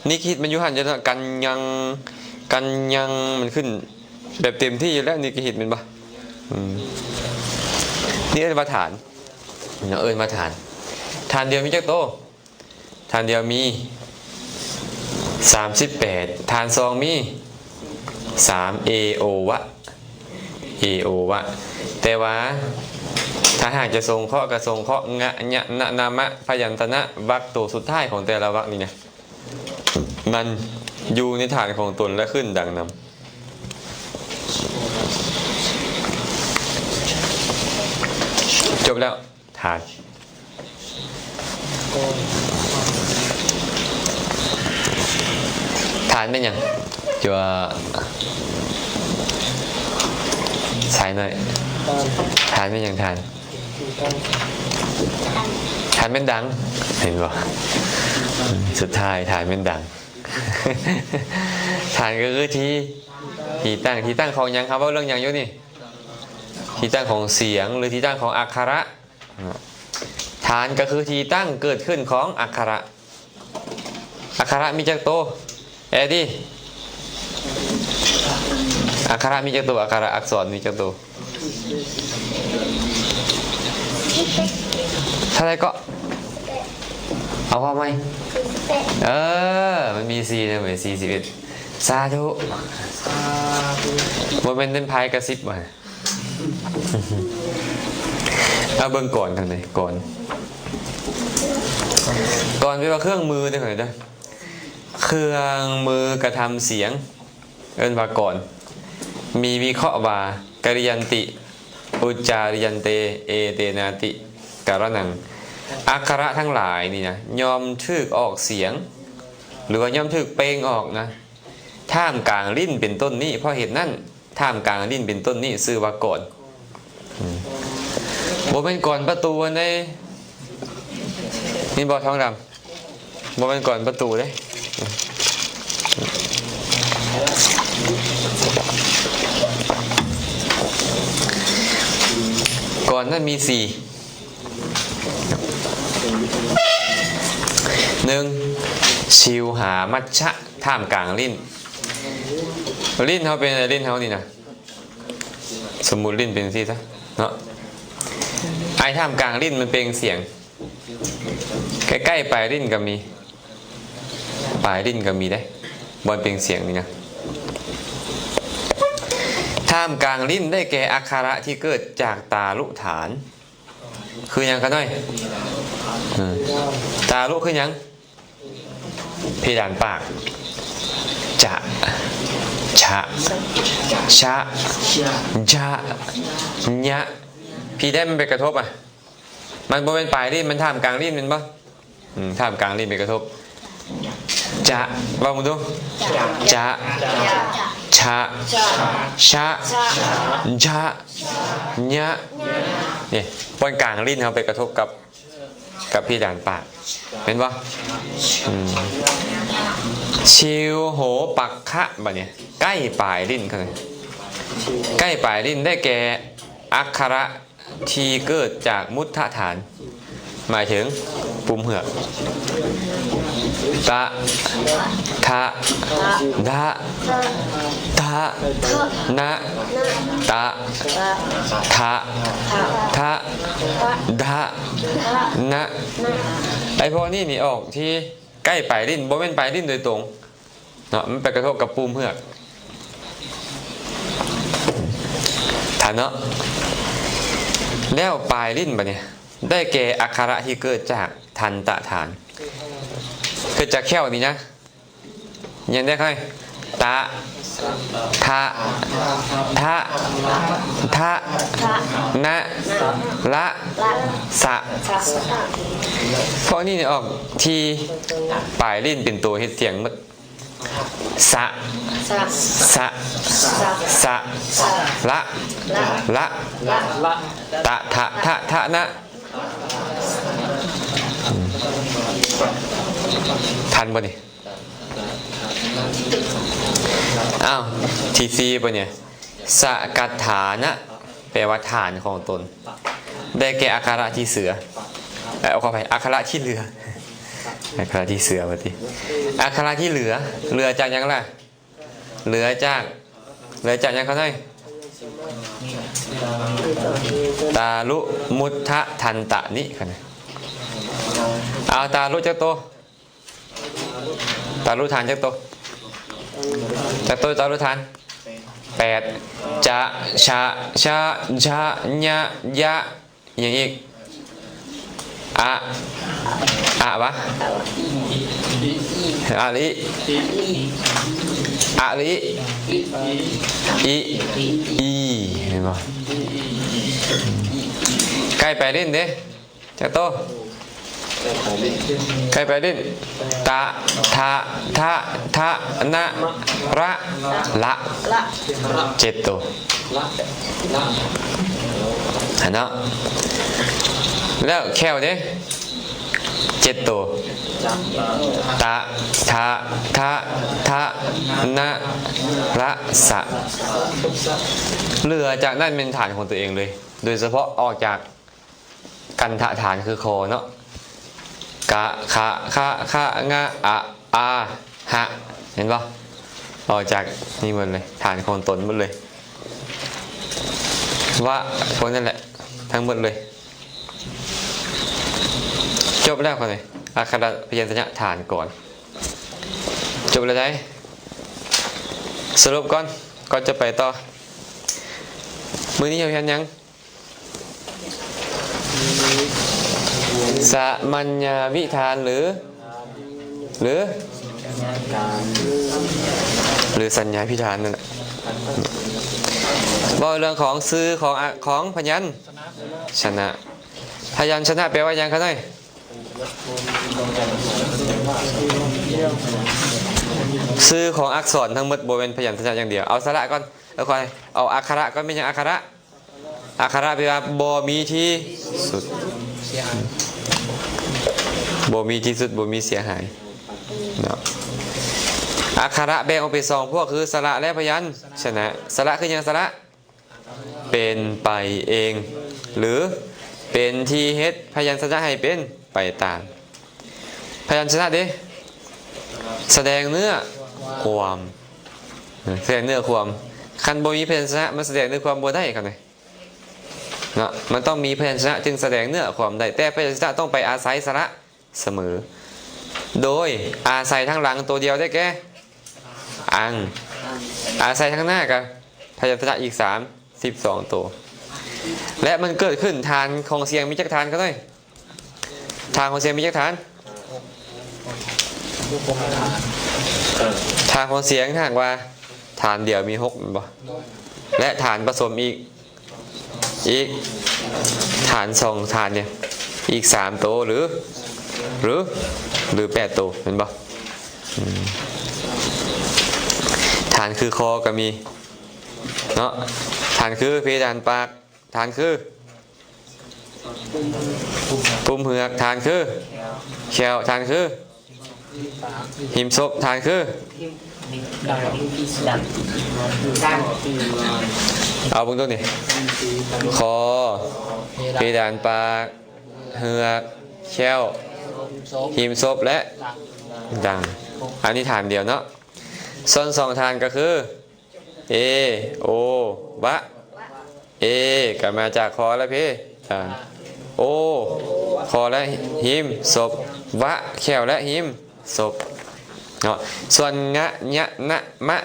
ນິກະຫິດມັນຢູ່ຫັ້ນຢູ່ແລ້ວ ກັນຍັງ ກັນຍັງ ມັນຂຶ້ນ ແບບເຕັມທີ່ຢູ່ແລ້ວ ນິກະຫິດແມ່ນບໍ່? ອືມ ນີ້ເອີ້ນວ່າຖານເນາະ ເອີ້ນວ່າຖານ. ຖານດຽວມີຈັກໂຕ? ຖານດຽວມີສາມສິບແປດ, ຖານສອງມີສາມ ເອ ໂອ ວະ ເອ ໂອ ວະ. ແຕ່ວ່າຖ້າຫາກຈະສົງເຄາະ ກໍສົງເຄາະ ງະ ຍະ ນະ ນະ ມະ ພະຍັນຊະນະ ວັກໂຕສຸດທ້າຍຂອງແຕ່ລະວັກນີ້ນະ ມັນຢູ່ໃນຖານຂອງຕົນ ແລະ ຂຶ້ນດັງນຳ. ຈົບແລ້ວ. ຖານ ຖານແມ່ນຫຍັງ? ຈົວສາຍໜ້ອຍ. ຖ່ານແມ່ນຫຍັງ? ຖ່ານ ຖ່ານແມ່ນດັງ ເຫັນບໍ່? ສຸດທ້າຍຖ່ານແມ່ນດັງ. ຖານກໍຄືທີ່ ທີ່ຕັ້ງ ທີ່ຕັ້ງຂອງຫຍັງ? ເຮົາເວົ້າເລື່ອງຫຍັງຢູ່ນີ້? ທີ່ຕັ້ງຂອງສຽງ ຫຼື ທີ່ຕັ້ງຂອງອັກຂະຣະ. ຖານກໍຄືທີ່ຕັ້ງເກີດຂຶ້ນຂອງອັກຂະຣະ. ອັກຂະຣະມີຈັກໂຕ? ເອດີ ອັກຂະຣະມີຈັກໂຕ? ອັກຂະຣະ ອັກສອນມີຈັກໂຕ? ເທົ່າໃດເກາະ? ເອົາເວົ້າໃໝ່. ເອີ ມັນມີສີ່ນະເວີຍ ສີ່ສິບເອັດ. ສາທຸ ສາທຸ. ບໍ່ແມ່ນເປັນພາຍກະສິບບໍ່? ເອົາເບິ່ງກອນທາງໃດ ກອນ ກອນແປວ່າເຄື່ອງມືເດີ ເດີ ເຄື່ອງມືກະທຳສຽງ ເອີ້ນວ່າກອນ. ມີວິເຄາະວ່າ ກະຣິຍັນຕິ ອຸຈາຣິຍັນເຕ ເອເຕນາຕິ ກະຣະນັງ. ອັກຂະຣະທັງຫຼາຍນີ້ນະ ຍ່ອມຖືກອອກສຽງ ຫຼືວ່າຍ່ອມຖືກເປັ່ງອອກນະ ທ່າມກາງລີ້ນເປັນຕົ້ນນີ້. ເພາະເຫດນັ້ນ ທ່າມກາງລີ້ນເປັນຕົ້ນນີ້ຊື່ວ່າກອນ. ອືມ ບໍ່ແມ່ນກອນປະຕູອັນໃດ ເຫັນບໍ່ ທອງດຳ? ບໍ່ແມ່ນກອນປະຕູເດ້. ກອນນັ້ນມີສີ່. ໜຶ່ງ ຊິວຫາມັດຊະ ທ່າມກາງລີ້ນ. ລີ້ນເຮົາເປັນ ລີ້ນເຮົານີ້ນະ ສົມມຸດລີ້ນເປັນຈັ່ງຊີ້ຊະເນາະ. ໄອ້ທ່າມກາງລີ້ນມັນເປັ່ງສຽງ ໃກ້ໆປາຍລີ້ນກໍມີ ປາຍລີ້ນກໍມີເດ້ ບ່ອນເປັ່ງສຽງນີ້ນະ. ທ່າມກາງລີ້ນໄດ້ແກ່ອັກຂະຣະທີ່ເກີດຈາກຕາລຸຖານ. ຄືຫຍັງຂະນ້ອຍ? ເອີ ຕາລຸຄືຫຍັງ? ເພດານປາກ. ຈະ ຊະ ຊະ ຈະ ຍະ. ພີໃດມັນໄປກະທົບອະ? ມັນບໍ່ແມ່ນປາຍລີ້ນ ມັນທ່າມກາງລີ້ນແມ່ນບໍ່? ອືມ ທ່າມກາງລີ້ນໄປກະທົບ. ຈະ ເວົ້າເບິ່ງດູ. ຈະ ຊະ ຊະ ຈະ ຍະ. ນີ້ ບ່ອນກາງລີ້ນເຮົາໄປກະທົບກັບ ກັບເພດານປາກ ແມ່ນບໍ່? ອືມ ຊິວໂຫປັກຂະ. ບາດນີ້ ໃກ້ປາຍລີ້ນເຂົາ ໃກ້ປາຍລີ້ນໄດ້ແກ່ອັກຂະຣະທີ່ເກີດຈາກມຸດທະຖານ ໝາຍເຖິງປຸ່ມເຫືອກ. ຕະ ທະ ທະ ຕະ ນະ ຕະ ທະ ທະ ທະ ນະ. ໄອ້ພວກນີ້ນີ້ອອກທີ່ໃກ້ປາຍລີ້ນ ບໍ່ແມ່ນປາຍລີ້ນໂດຍຕົງເນາະ ມັນໄປກະທົບກັບປຸ່ມເຫືອກ ທັນເນາະ. ແລ້ວປາຍລີ້ນບາດນີ້ ໄດ້ແກ່ອັກຂະຣະທີ່ເກີດຈາກທັນຕະຖານ ເກີດຈາກແຂ້ວນີ້ນະ. ຍັງໄດ້ຄ່ອຍ ຕະ ທະ ທະ ທະ ນະ ລະ ສະ. ພວກນີ້ນີ້ອອກທີ່ປາຍລີ້ນເປັນໂຕເຮັດສຽງໝົດ. ສະ ສະ ສະ ສະ ລະ ລະ ຕະ ທະ ທະ ທະ ນະ. ອືມ ທັນບໍ່ນີ້? ອ້າວ ທີສີ່ປະນີ້ ສະກັດຖານະ ແປວ່າຖານຂອງຕົນ ໄດ້ແກ່ອັກຂະຣະທີ່ເສືອ ເອີ ຂໍອະໄພ ອັກຂະຣະທີ່ເຫຼືອ ອັກຂະຣະທີ່ເສືອວ່າຕິ ອັກຂະຣະທີ່ເຫຼືອ ເຫຼືອຈາກຫຍັງລະ? ເຫຼືອຈາກ ເຫຼືອຈາກຫຍັງຂະນ້ອຍ? ຕາລຸ ມຸດທະ ທັນຕະ ນິ ຂະນ້ອຍ. ເອົາ ຕາລຸຈັກໂຕ? ຕາລຸຖານຈັກໂຕ? ຈັກໂຕຕາລຸຖານ? ແປດ. ຈະ ຊະ ຊະ ຈະ ຍະ ຍະ ອີ່ຫຍັງອີກ? ອະ ອະຫວະ? ອະລິ ອະລິ ອີ ອີ ເຫັນບໍ່? ໃກ້ປາຍລີ້ນເດ້. ຈັກໂຕ? ໄກ່ໄປຫຼິ້ນ ຕະ ທະ ທະ ທະ ນະ ຣະ ລະ ເຈັດໂຕ ຫັ້ນເນາະ. ແລ້ວແຂ້ວເດ້ ເຈັດໂຕ ຕະ ທະ ທະ ທະ ນະ ຣະ ສະ. ເຫຼືອຈາກນັ້ນແມ່ນຖານຂອງຕົວເອງເລີຍ ໂດຍສະເພາະອອກຈາກ ກັນທະຖານຄືຄໍເນາະ ກະ ຂະ ຄະ ຄະ ງະ ອະ ອາ ຫະ ເຫັນບໍ່? ອອກຈາກນີ້ໝົດເລີຍ ຖານຂອງຕົນໝົດເລີຍ ວະ ພວກນັ້ນແຫຼະ ທັງໝົດເລີຍ. ຈົບແລ້ວຂ້ອຍນີ້ ອັກຂະຣະພະຍັນຊະນະຖານກ່ອນ ຈົບແລ້ວໃດ໋. ສະຫຼຸບກ່ອນ ກ່ອນຈະໄປຕໍ່ ມື້ນີ້ເຮົາຮຽນຫຍັງ? ສະມັນຍາວິທານ ຫຼື ຫຼື ຫຼືສັນຍາພິທານນັ້ນແຫຼະ ເວົ້າເລື່ອງຂອງຊື່ຂອງອະ ຂອງພະຍັນຊະນະ. ພະຍັນຊະນະແປວ່າຫຍັງຄະນ້ອຍ? ຊື່ຂອງອັກສອນທັງໝົດ ບໍ່ແມ່ນພະຍັນຊະນະຢ່າງດຽວ. ເອົາສະຫຼະກ່ອນ ເອົາ ຂ້ອຍ ເອົາອັກຂະຣະກ່ອນ ແມ່ນຫຍັງອັກຂະຣະ? ອັກຂະຣະແປວ່າບໍ່ມີທີ່ສຸດ ບໍ່ມີທີ່ສຸດ ບໍ່ມີເສຍຫາຍເນາະ. ອັກຂະຣະແບ່ງອອກເປັນສອງພວກ ຄືສະຫຼະ ແລະ ພະຍັນຊະນະ. ສະຫຼະຄືຫຍັງ? ສະຫຼະເປັນໄປເອງ ຫຼື ເປັນທີ່ເຮັດພະຍັນຊະນະໃຫ້ເປັນໄປຕາມ. ພະຍັນຊະນະເດ້ ສະແດງເນື້ອຄວາມ ສະແດງເນື້ອຄວາມ. ຄັນບໍ່ມີພະຍັນຊະນະ ມັນສະແດງເນື້ອຄວາມບໍ່ໄດ້ ຄັນນີ້ເນາະ. ມັນຕ້ອງມີພະຍັນຊະນະຈຶ່ງສະແດງເນື້ອຄວາມໄດ້ ແຕ່ພະຍັນຊະນະຕ້ອງໄປອາໄສສະຫຼະສະເໝີ ໂດຍອາໄສທາງຫຼັງໂຕດຽວໄດ້ແກ່ ອັງ ອາໄສທາງໜ້າກະພະຍັນຊະນະອີກສາມສິບສອງໂຕ ແລະ ມັນເກີດຂຶ້ນ ຖານຂອງສຽງມີຈັກຖານ ຂະນ້ອຍ? ຖານຂອງສຽງມີຈັກຖານ? ຖານຂອງສຽງ ຖ້າຫາກວ່າຖານດຽວມີຫົກແມ່ນບໍ່? ແລະ ຖານປະສົມອີກ ອີກຖານສອງຖານນີ້ ອີກສາມໂຕ ຫຼື ຫຼື ຫຼື ແປດໂຕ ແມ່ນບໍ່? ອືມ ຖານຄືຄໍກໍມີເນາະ ຖານຄືເພດານປາກ ຖານຄື ປຸ່ມເຫືອກ ຖານຄືແຂ້ວ ຖານຄື ຫິມສົບ ຖານຄື ເອົາເບິ່ງໂຕນີ້ ຄໍ ເພດານປາກ ເຫືອກ ແຂ້ວ ຫິມສົບ ແລະ ດັງ. ອັນນີ້ຖານດຽວເນາະ. ສ່ວນສອງຖານກໍຄື ເອ ໂອ ວະ ເອ ກໍມາຈາກຄໍ ແລະ ເພດານ ໂອ ຄໍ ແລະ ຫິມສົບ ວະ ແຂ້ວ ແລະ ຫິມສົບເນາະ. ສ່ວນ ງະ ຍະ ນະ ມະ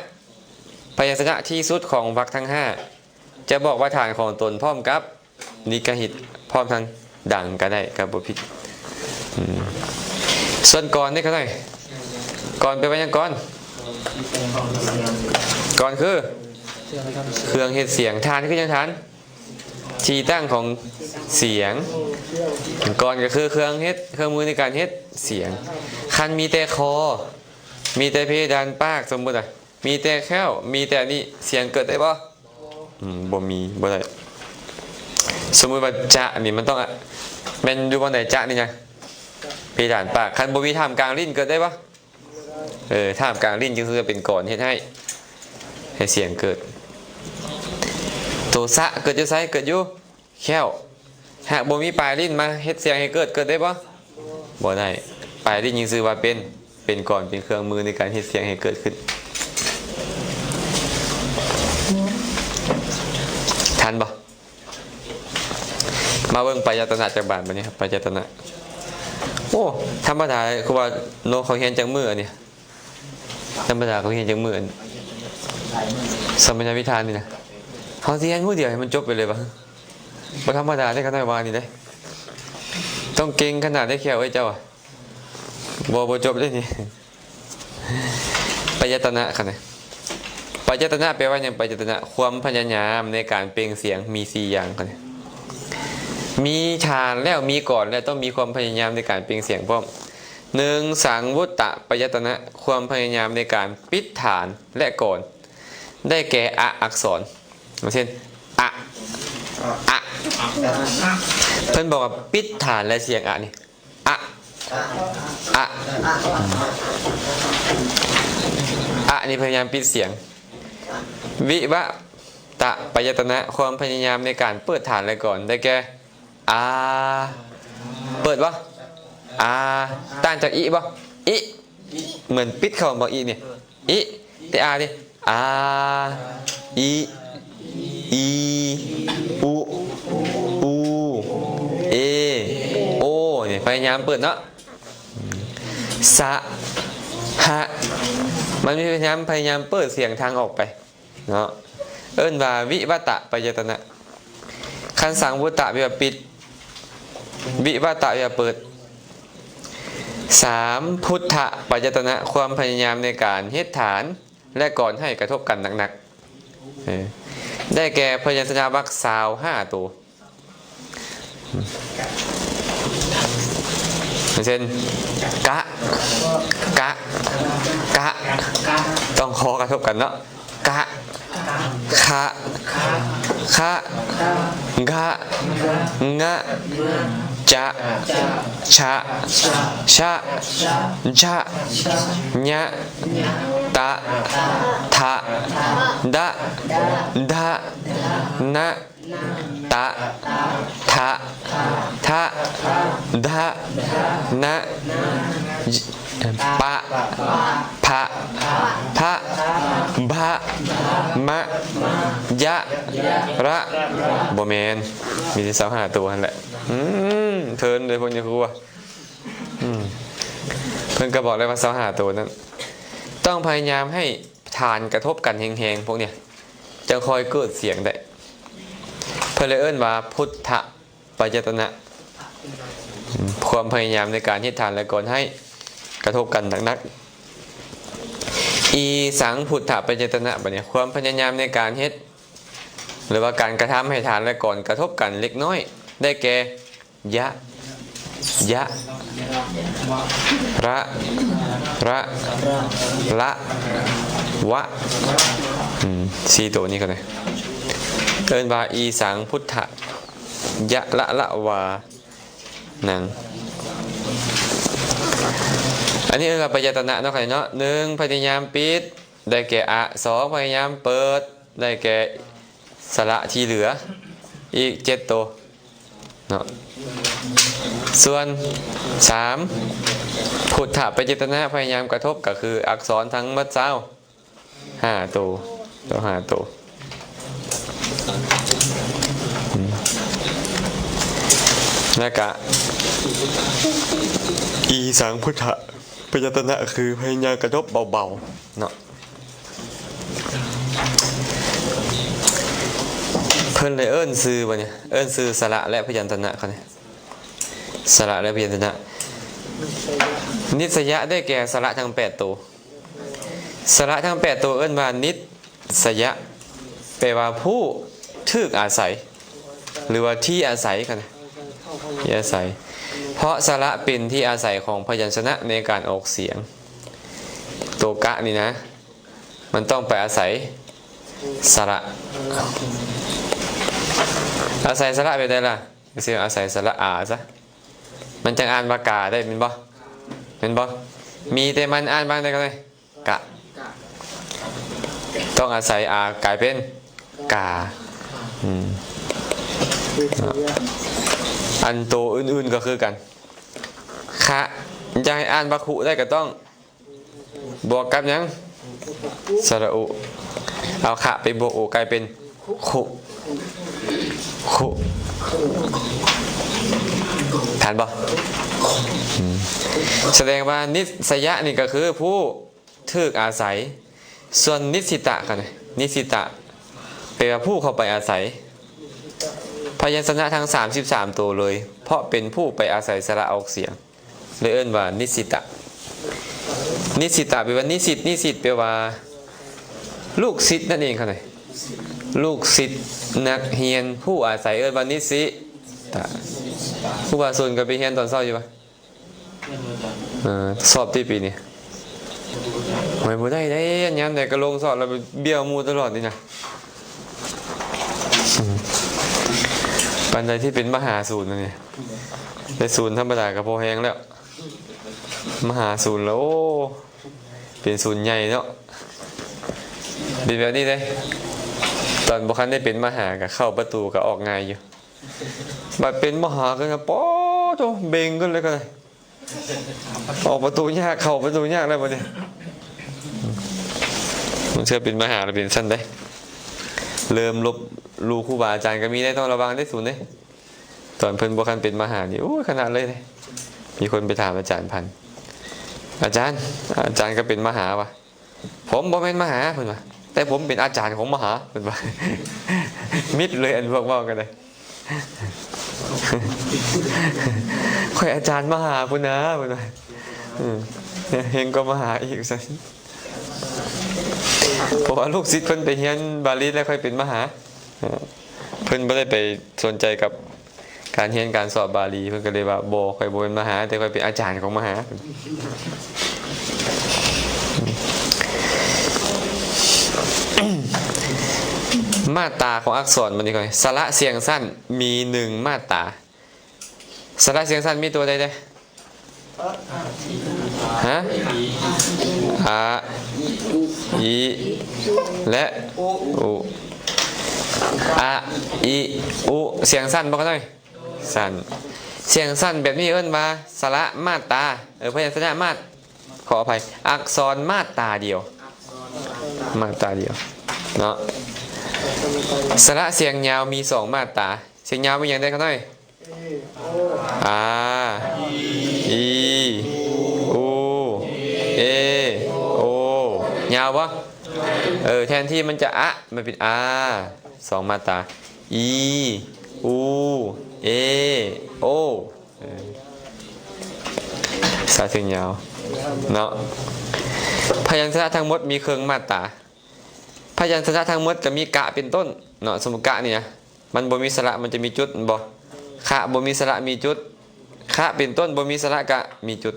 ພະຍັນຊະນະທີ່ສຸດຂອງວັກທັງຫ້າ ຈະບອກວ່າຖານຂອງຕົນພ້ອມກັບ ນີ້ກະເຮັດພ້ອມທັງດັງກະໄດ້ ກະບໍ່ຜິດ. ອືມ ສ່ວນກອນເດ້ ຂະນ້ອຍ ກອນແປວ່າຫຍັງ? ກອນ ກອນຄືເຄື່ອງເຮັດສຽງ. ຖານຄືຫຍັງ? ຖານທີ່ຕັ້ງຂອງສຽງ. ກອນກໍຄືເຄື່ອງເຮັດ ເຄື່ອງມືໃນການເຮັດສຽງ. ຄັນມີແຕ່ຄໍ ມີແຕ່ເພດານປາກ ສົມມຸດວ່າ ມີແຕ່ແຂ້ວ ມີແຕ່ອັນນີ້ ສຽງເກີດໄດ້ບໍ່? ອືມ ບໍ່ມີ ບໍ່ໄດ້. ສົມມຸດວ່າຈະນີ້ ມັນຕ້ອງ ແມ່ນຢູ່ບ່ອນໃດ? ຈະນີ້ຫຍັງ? ເພດານປາກ. ຄັນບໍ່ມີທ່າມກາງລີ້ນ ເກີດໄດ້ບໍ່? ເອີ ທ່າມກາງລີ້ນຈຶ່ງຄືເປັນກອນເຮັດໃຫ້ ໃຫ້ສຽງເກີດ. ໂຕຊະເກີດຢູ່ໃສ? ເກີດຢູ່ ແຂ້ວ. ຫາກບໍ່ມີປາຍລີ້ນມາເຮັດສຽງໃຫ້ເກີດ ເກີດໄດ້ບໍ່? ບໍ່ໄດ້. ປາຍລີ້ນຍັງຊື່ວ່າເປັນ ເປັນກອນ ເປັນເຄື່ອງມືໃນການເຮັດສຽງໃຫ້ເກີດຂຶ້ນ. ທັນບໍ່? ມາເບິ່ງໄວຍະຕະນະຈັກບາດບັດນີ້. ໄວຍະຕະນະ ໂອ້ ທຳມະດາ ຄືວ່າໂນ ເຂົາຮຽນຈັກມື້ອັນນີ້? ທຳມະດາເຂົາຮຽນຈັກມື້? ອັນ ສະມັນຍາວິທານນີ້ນະ ເຮົາຊິຮຽນມື້ດຽວໃຫ້ມັນຈົບໄປເລີຍວະ? ບໍ່ທຳມະດາເດ້ ຂະນ້ອຍວ່ານີ້ເດ້. ຕ້ອງເກັ່ງຂະໜາດໃດແຂ້ວເອີຍເຈົ້າ? ບໍ່ ບໍ່ຈົບເດ້ນີ້. ໄວຍະຕະນະ ຄັນນີ້ ໄວຍະຕະນະແປວ່າຫຍັງ? ໄວຍະຕະນະ ຄວາມພະຍາຍາມໃນການເປັ່ງສຽງມີສີ່ຢ່າງ ຄັນນີ້. ມີຖານແລ້ວ ມີກອນແລ້ວ ຕ້ອງມີຄວາມພະຍາຍາມໃນການເປັ່ງສຽງພ້ອມ. ໜຶ່ງ ສັງວຸດຕະປະຍັດຕະນະ ຄວາມພະຍາຍາມໃນການປິດຖານ ແລະ ກອນ ໄດ້ແກ່ອະອັກສອນ ເຊັ່ນ ອະ ອະ ເພິ່ນບອກວ່າປິດຖານ ແລະ ສຽງອະນີ້ ອະ ອະ ອະນີ້ພະຍາຍາມປິດສຽງ. ວິວະຕະປະຍັດຕະນະ ຄວາມພະຍາຍາມໃນການເປີດຖານ ແລະ ກອນ ໄດ້ແກ່ ອາ ເປີດບໍ່? ອາ ຕ່າງຈາກ ອິ ບໍ່? ອິ ເໝືອນປິດເຂົ້າບໍ່? ອິນີ້ ອິ ແຕ່ ອານີ້ ອາ ອີ ອີ ອຸ ອູ ເອ ໂອ ນີ້ພະຍາຍາມເປີດເນາະ. ສະ ຫະ ມັນມີພະຍາຍາມ ພະຍາຍາມເປີດສຽງທາງອອກໄປເນາະ ເອີ້ນວ່າວິວະຕະປະຍັດຕະນະ. ຄັນສັງວຸດຕະແປວ່າປິດ ວິວະຕະແປວ່າເປີດ. ສາມ ພຸດທະປະຍັດຕະນະ ຄວາມພະຍາຍາມໃນການເຮັດຖານ ແລະ ກອນໃຫ້ກະທົບກັນໜັກໆ ເອີ ໄດ້ແກ່ພະຍັນຊະນະວັກຊາວຫ້າໂຕ ເຊັ່ນ ກະ ກະ ກະ ຕ້ອງຄໍກະທົບກັນເນາະ ກະ ຄະ ຄະ ກະ ງະ ຈະ ຊະ ຊະ ຈະ ຍະ ຕະ ທະ ດະ ດະ ນະ ຕະ ທະ ທະ ດະ ນະ ປະ ພະ ພະ ບະ ມະ ຍະ ຣະ ບໍ່ແມ່ນ ມີແຕ່ຊາວຫ້າໂຕຫັ້ນແຫຼະ. ອືມ ເທີນເລີຍພວກນີ້ ຄູ ອືມ ເພິ່ນກໍບອກແລ້ວວ່າຊາວຫ້າໂຕນັ້ນ ຕ້ອງພະຍາຍາມໃຫ້ຖານກະທົບກັນແຮງໆ ພວກນີ້ ຈັ່ງຄ່ອຍເກີດສຽງໄດ້ ເພິ່ນເລີຍເອີ້ນວ່າພຸດທະ ປະຍັດຕະນະ ຄວາມພະຍາຍາມໃນການເຮັດຖານ ແລະ ກອນໃຫ້ກະທົບກັນໜັກໆ. ອີສັງພຸດທະປະຍັດຕະນະ ບາດນີ້ ຄວາມພະຍາຍາມໃນການເຮັດ ຫຼືວ່າການກະທຳໃຫ້ຖານ ແລະ ກອນກະທົບກັນເລັກນ້ອຍ ໄດ້ແກ່ ຍະ ຍະ ຣະ ຣະ ລະ ວະ ອືມ ສີ່ໂຕນີ້ກໍໄດ້ ເອີ້ນວ່າອີສັງພຸດທະ ຍະ ລະ ລະ ວາ ນັງ. ອັນນີ້ເອີ້ນວ່າປະຍັດຕະນະເນາະ ເນາະ ໜຶ່ງ ພະຍາຍາມປິດ ໄດ້ແກ່ອະ ສອງ ພະຍາຍາມເປີດ ໄດ້ແກ່ສະຫຼະທີ່ເຫຼືອອີກເຈັດໂຕເນາະ. ສ່ວນສາມ ພຸດທະປະຍັດຕະນະ ພະຍາຍາມກະທົບ ກໍຄືອັກສອນທັງໝົດຊາວ ຫ້າໂຕ ຊາວຫ້າໂຕ ອືມ ແລ້ວກະ ອີສັງພຸດທະພະຍັນຕະນະ ຄືພະຍາຍາມກະທົບເບົາໆເນາະ ເພິ່ນເລີຍເອີ້ນຊື່ວ່ານີ້ ເອີ້ນຊື່ສະຫຼະ ແລະ ພະຍັນຕະນະເຂົານີ້ ສະຫຼະ ແລະ ພະຍັນຕະນະ. ນິດສະຍະ ໄດ້ແກ່ສະຫຼະທັງແປດໂຕ. ສະຫຼະທັງແປດໂຕເອີ້ນວ່ານິດສະຍະ ແປວ່າຜູ້ຖືກອາໄສ ຫຼືວ່າທີ່ອາໄສກັນ ທີ່ອາໄສ ເພາະສະຫຼະເປັນທີ່ອາໄສຂອງພະຍັນຊະນະໃນການອອກສຽງ. ໂຕກະນີ້ນະ ມັນຕ້ອງໄປອາໄສສະຫຼະ ອາໄສສະຫຼະແບບໃດລະ? ຊິອາໄສສະຫຼະອາຊະ ມັນຈັ່ງອ່ານວ່າກາໄດ້ແມ່ນບໍ່? ແມ່ນບໍ່? ມີແຕ່ມັນອ່ານວ່າໃດກໍໄດ້ ກະ ຕ້ອງອາໄສອາກາຍເປັນກາ ອືມ ອັນໂຕອື່ນໆກໍຄືກັນ ຄະ ຢາກໃຫ້ອ່ານວ່າຄຸໄດ້ກໍຕ້ອງ ບວກກັບຫຍັງ? ສະຫຼະອຸ ເອົາຄະໄປບວກອຸ ກາຍເປັນຄຸ ຄຸ ທັນບໍ່? ອືມ ສະແດງວ່ານິດສະຍະນີ້ກໍຄືຜູ້ຖືກອາໄສ ສ່ວນນິດສິຕະ ນິດສິຕະ ແປວ່າຜູ້ເຂົ້າໄປອາໄສ ພະຍັນຊະນະທັງສາມສິບສາມໂຕເລີຍ ເພາະເປັນຜູ້ໄປອາໄສສະຫຼະອອກສຽງ ເລີຍເອີ້ນວ່ານິດສິຕະ. ນິດສິຕະ ແປວ່ານິສິດ ນິສິດ ແປວ່າລູກສິດນັ້ນເອງ ເຂົ້າໃຈ ລູກສິດນັກຮຽນ ຜູ້ອາໄສເອີ້ນວ່ານິດສິ ຕາ. ຄູບາສູນກໍໄປຮຽນຕອນເຊົ້າຢູ່ປະ? ເອີ ສອບຕິປີນີ້? ໂອ້ຍ ບໍ່ໄດ້ເດ້ ຍາມໃດກໍລົງສອບແລ້ວ ໄປບ້ຽວໝູ່ຕະຫຼອດນີ້ນະ. ອືມ ປານໃດທີ່ເປັນມະຫາສູນນີ້ ແຕ່ສູນທຳມະດາກໍພໍແຮງແລ້ວ ມະຫາສູນລະ ໂອ້ ເປັນສູນໃຫຍ່ເນາະ. ເປັນແບບນີ້ເດ້ ຕອນບໍ່ທັນໄດ້ເປັນມະຫາ ກໍເຂົ້າປະຕູກໍອອກງ່າຍຢູ່ ບັດເປັນມະຫາຂຶ້ນ ປາໂທ້ ເບັ່ງຂຶ້ນເລີຍກໍໄດ້ ອອກປະຕູຍາກ ເຂົ້າປະຕູຍາກແລ້ວບັດນີ້. ບາງເທື່ອເປັນມະຫາແລ້ວເປັນຊັ້ນເດ້ ເລີ່ມລົບຫຼູ່ຄູບາອາຈານກໍມີເດ້ ຕ້ອງລະວັງເດ້ສູນເດ້. ຕອນເພິ່ນບໍ່ທັນເປັນມະຫານີ້ ໂອ້ຍ ຂະໜາດເລີຍເດ້ ມີຄົນໄປຖາມອາຈານພັນ ອາຈານ ອາຈານກໍເປັນມະຫາວະ? ຜົມບໍ່ແມ່ນມະຫາ ເພິ່ນວ່າ ແຕ່ຜົມເປັນອາຈານຂອງມະຫາ ເພິ່ນວ່າ ມິດເລີຍ ອັນພວກເວົ້າກັນນະ ຂ້ອຍອາຈານມະຫາພຸ້ນນາ ເພິ່ນວ່າ ເອີ ເຮັງກວ່າມະຫາອີກ ວ່າຊັ້ນ. ເພາະວ່າລູກສິດເພິ່ນໄປຮຽນບາລີແລ້ວ ຄ່ອຍເປັນມະຫາ ເອີ ເພິ່ນບໍ່ໄດ້ໄປສົນໃຈກັບ ການຮຽນການສອບບາລີ ເພິ່ນກໍເລີຍວ່າ ບໍ່ ຂ້ອຍບໍ່ແມ່ນມະຫາ ແຕ່ຂ້ອຍເປັນອາຈານຂອງມະຫາ. ມາດຕາຂອງອັກສອນ ບັດນີ້ ສະຫຼະສຽງສັ້ນມີໜຶ່ງມາດຕາ. ສະຫຼະສຽງສັ້ນມີຕົວໃດແດ່? ຮະ? ອະ ອີ ແລະ ອຸ. ອະ ອີ ອຸ ສຽງສັ້ນບໍ່ຂະນ້ອຍ? ສັ້ນ. ສຽງສັ້ນແບບນີ້ເອີ້ນວ່າສະຫຼະມາດຕາ. ເອີ ພະຍັນຊະນະມາດ ຂໍອະໄພ ອັກສອນມາດຕາດຽວ ມາດຕາດຽວເນາະ. ສະຫຼະສຽງຍາວມີສອງມາດຕາ. ສຽງຍາວມີຫຍັງແດ່ຂະນ້ອຍ? ອາ ອີ ອູ ເອ ໂອ. ຍາວບໍ່? ເອີ ແທນທີ່ມັນຈະອະ ມັນເປັນອາ ສອງມາດຕາ ອີ ອູ ເອ ໂອ. ເອີ ສະຫຼະສຽງຍາວເນາະ. ພະຍັນຊະນະທັງໝົດມີເຄິ່ງມາດຕາ. ພະຍັນຊະນະທັງໝົດກໍມີກະເປັນຕົ້ນເນາະ. ສົມມຸດກະນີ້ນະ ມັນບໍ່ມີສະຫຼະ ມັນຈະມີຈຸດ ແມ່ນບໍ່? ຄະບໍ່ມີສະຫຼະ ມີຈຸດ. ຄະເປັນຕົ້ນ ບໍ່ມີສະຫຼະ ກະມີຈຸດ.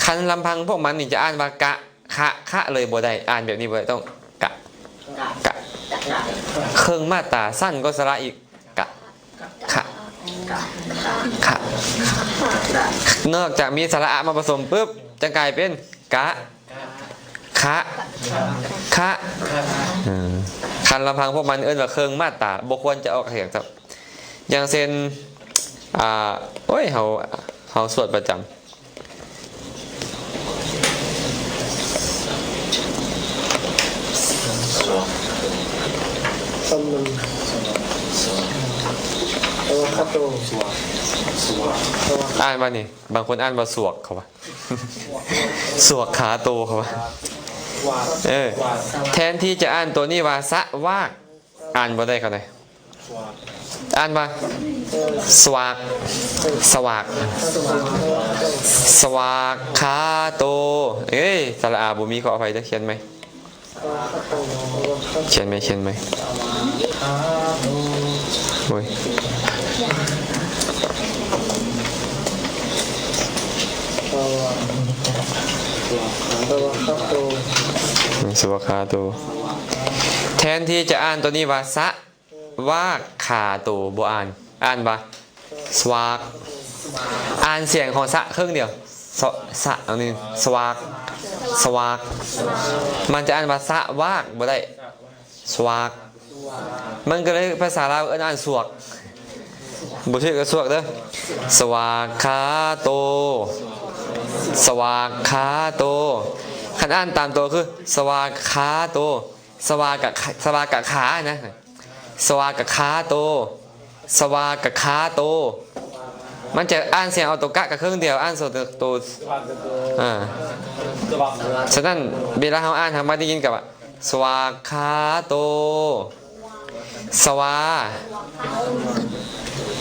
ຄັນລຳພັງພວກມັນນີ້ຈະອ່ານວ່າກະ ຄະ ຄະເລີຍບໍ່ໄດ້ ອ່ານແບບນີ້ບໍ່ໄດ້ ຕ້ອງກະ ກະ ເຄິ່ງມາດຕາ ສັ້ນກວ່າສະຫຼະອີກ ກະ ຄະ ຄະ. ນອກຈາກມີສະຫຼະອະມາປະສົມປຶບ ຈະກາຍເປັນ ກະ ຄະ ຄະ. ເອີ ຄັນລຳພັງພວກມັນເອີ້ນວ່າເຄິ່ງມາດຕາ ບໍ່ຄວນຈະອອກສຽງຊ້ຳ. ຢ່າງເຊັ່ນ ອາ ໂອ້ຍ ເຮົາ ເຮົາສວດປະຈຳ ອ່ານວ່ານີ້ ບາງຄົນອ່ານວ່າສວກ ເຂົາວ່າ ສວກຂາໂຕ ເຂົາວ່າ. ເອີ ແທນທີ່ຈະອ່ານໂຕນີ້ວ່າ ສະວາກ ອ່ານບໍ່ໄດ້ເຂົາໃດ ອ່ານວ່າ ສວາກ ສະຫວາກ ສະຫວາກຂາໂຕ. ເອີຍ ສະຫຼະອາບໍ່ມີ ຂໍອະໄພເດີ ຂຽນໃໝ່ ຂຽນໃໝ່ ຂຽນໃໝ່. ໂອ້ຍ ສະຫວາກຂາໂຕ. ແທນທີ່ຈະອ່ານໂຕນີ້ວ່າ ສະ ວາກຂາໂຕ ບໍ່ອ່ານ ອ່ານວ່າ ສະຫວາກ. ອ່ານສຽງຂອງສະເຄິ່ງດຽວ ສະ ສະ ອັນນີ້ ສະຫວາກ ສະຫວາກ. ມັນຈະອ່ານວ່າ ສະຫວາກ ບໍ່ໄດ້ ສະຫວາກ. ມັນກໍເລີຍ ພາສາລາວເອີ້ນອ່ານສວກ ບໍ່ຖືກກໍສວກເດີ ສະຫວາກຂາໂຕ ສະຫວາກຂາໂຕ. ຄັນອ່ານຕາມໂຕຄື ສະຫວາກຂາໂຕ ສະຫວາກະ ສະຫວາກະຂານະ ສະຫວາກະຂາໂຕ ສະຫວາກະຂາໂຕ. ມັນຈະອ່ານສຽງເອົາໂຕກະກະເຄິ່ງດຽວ ອ່ານໂຕ ໂຕ ອາ ສະນັ້ນ ເວລາເຮົາອ່ານ ເຮົາມັກໄດ້ຍິນກັບວ່າ ສະຫວາກຂາໂຕ ສະຫວາ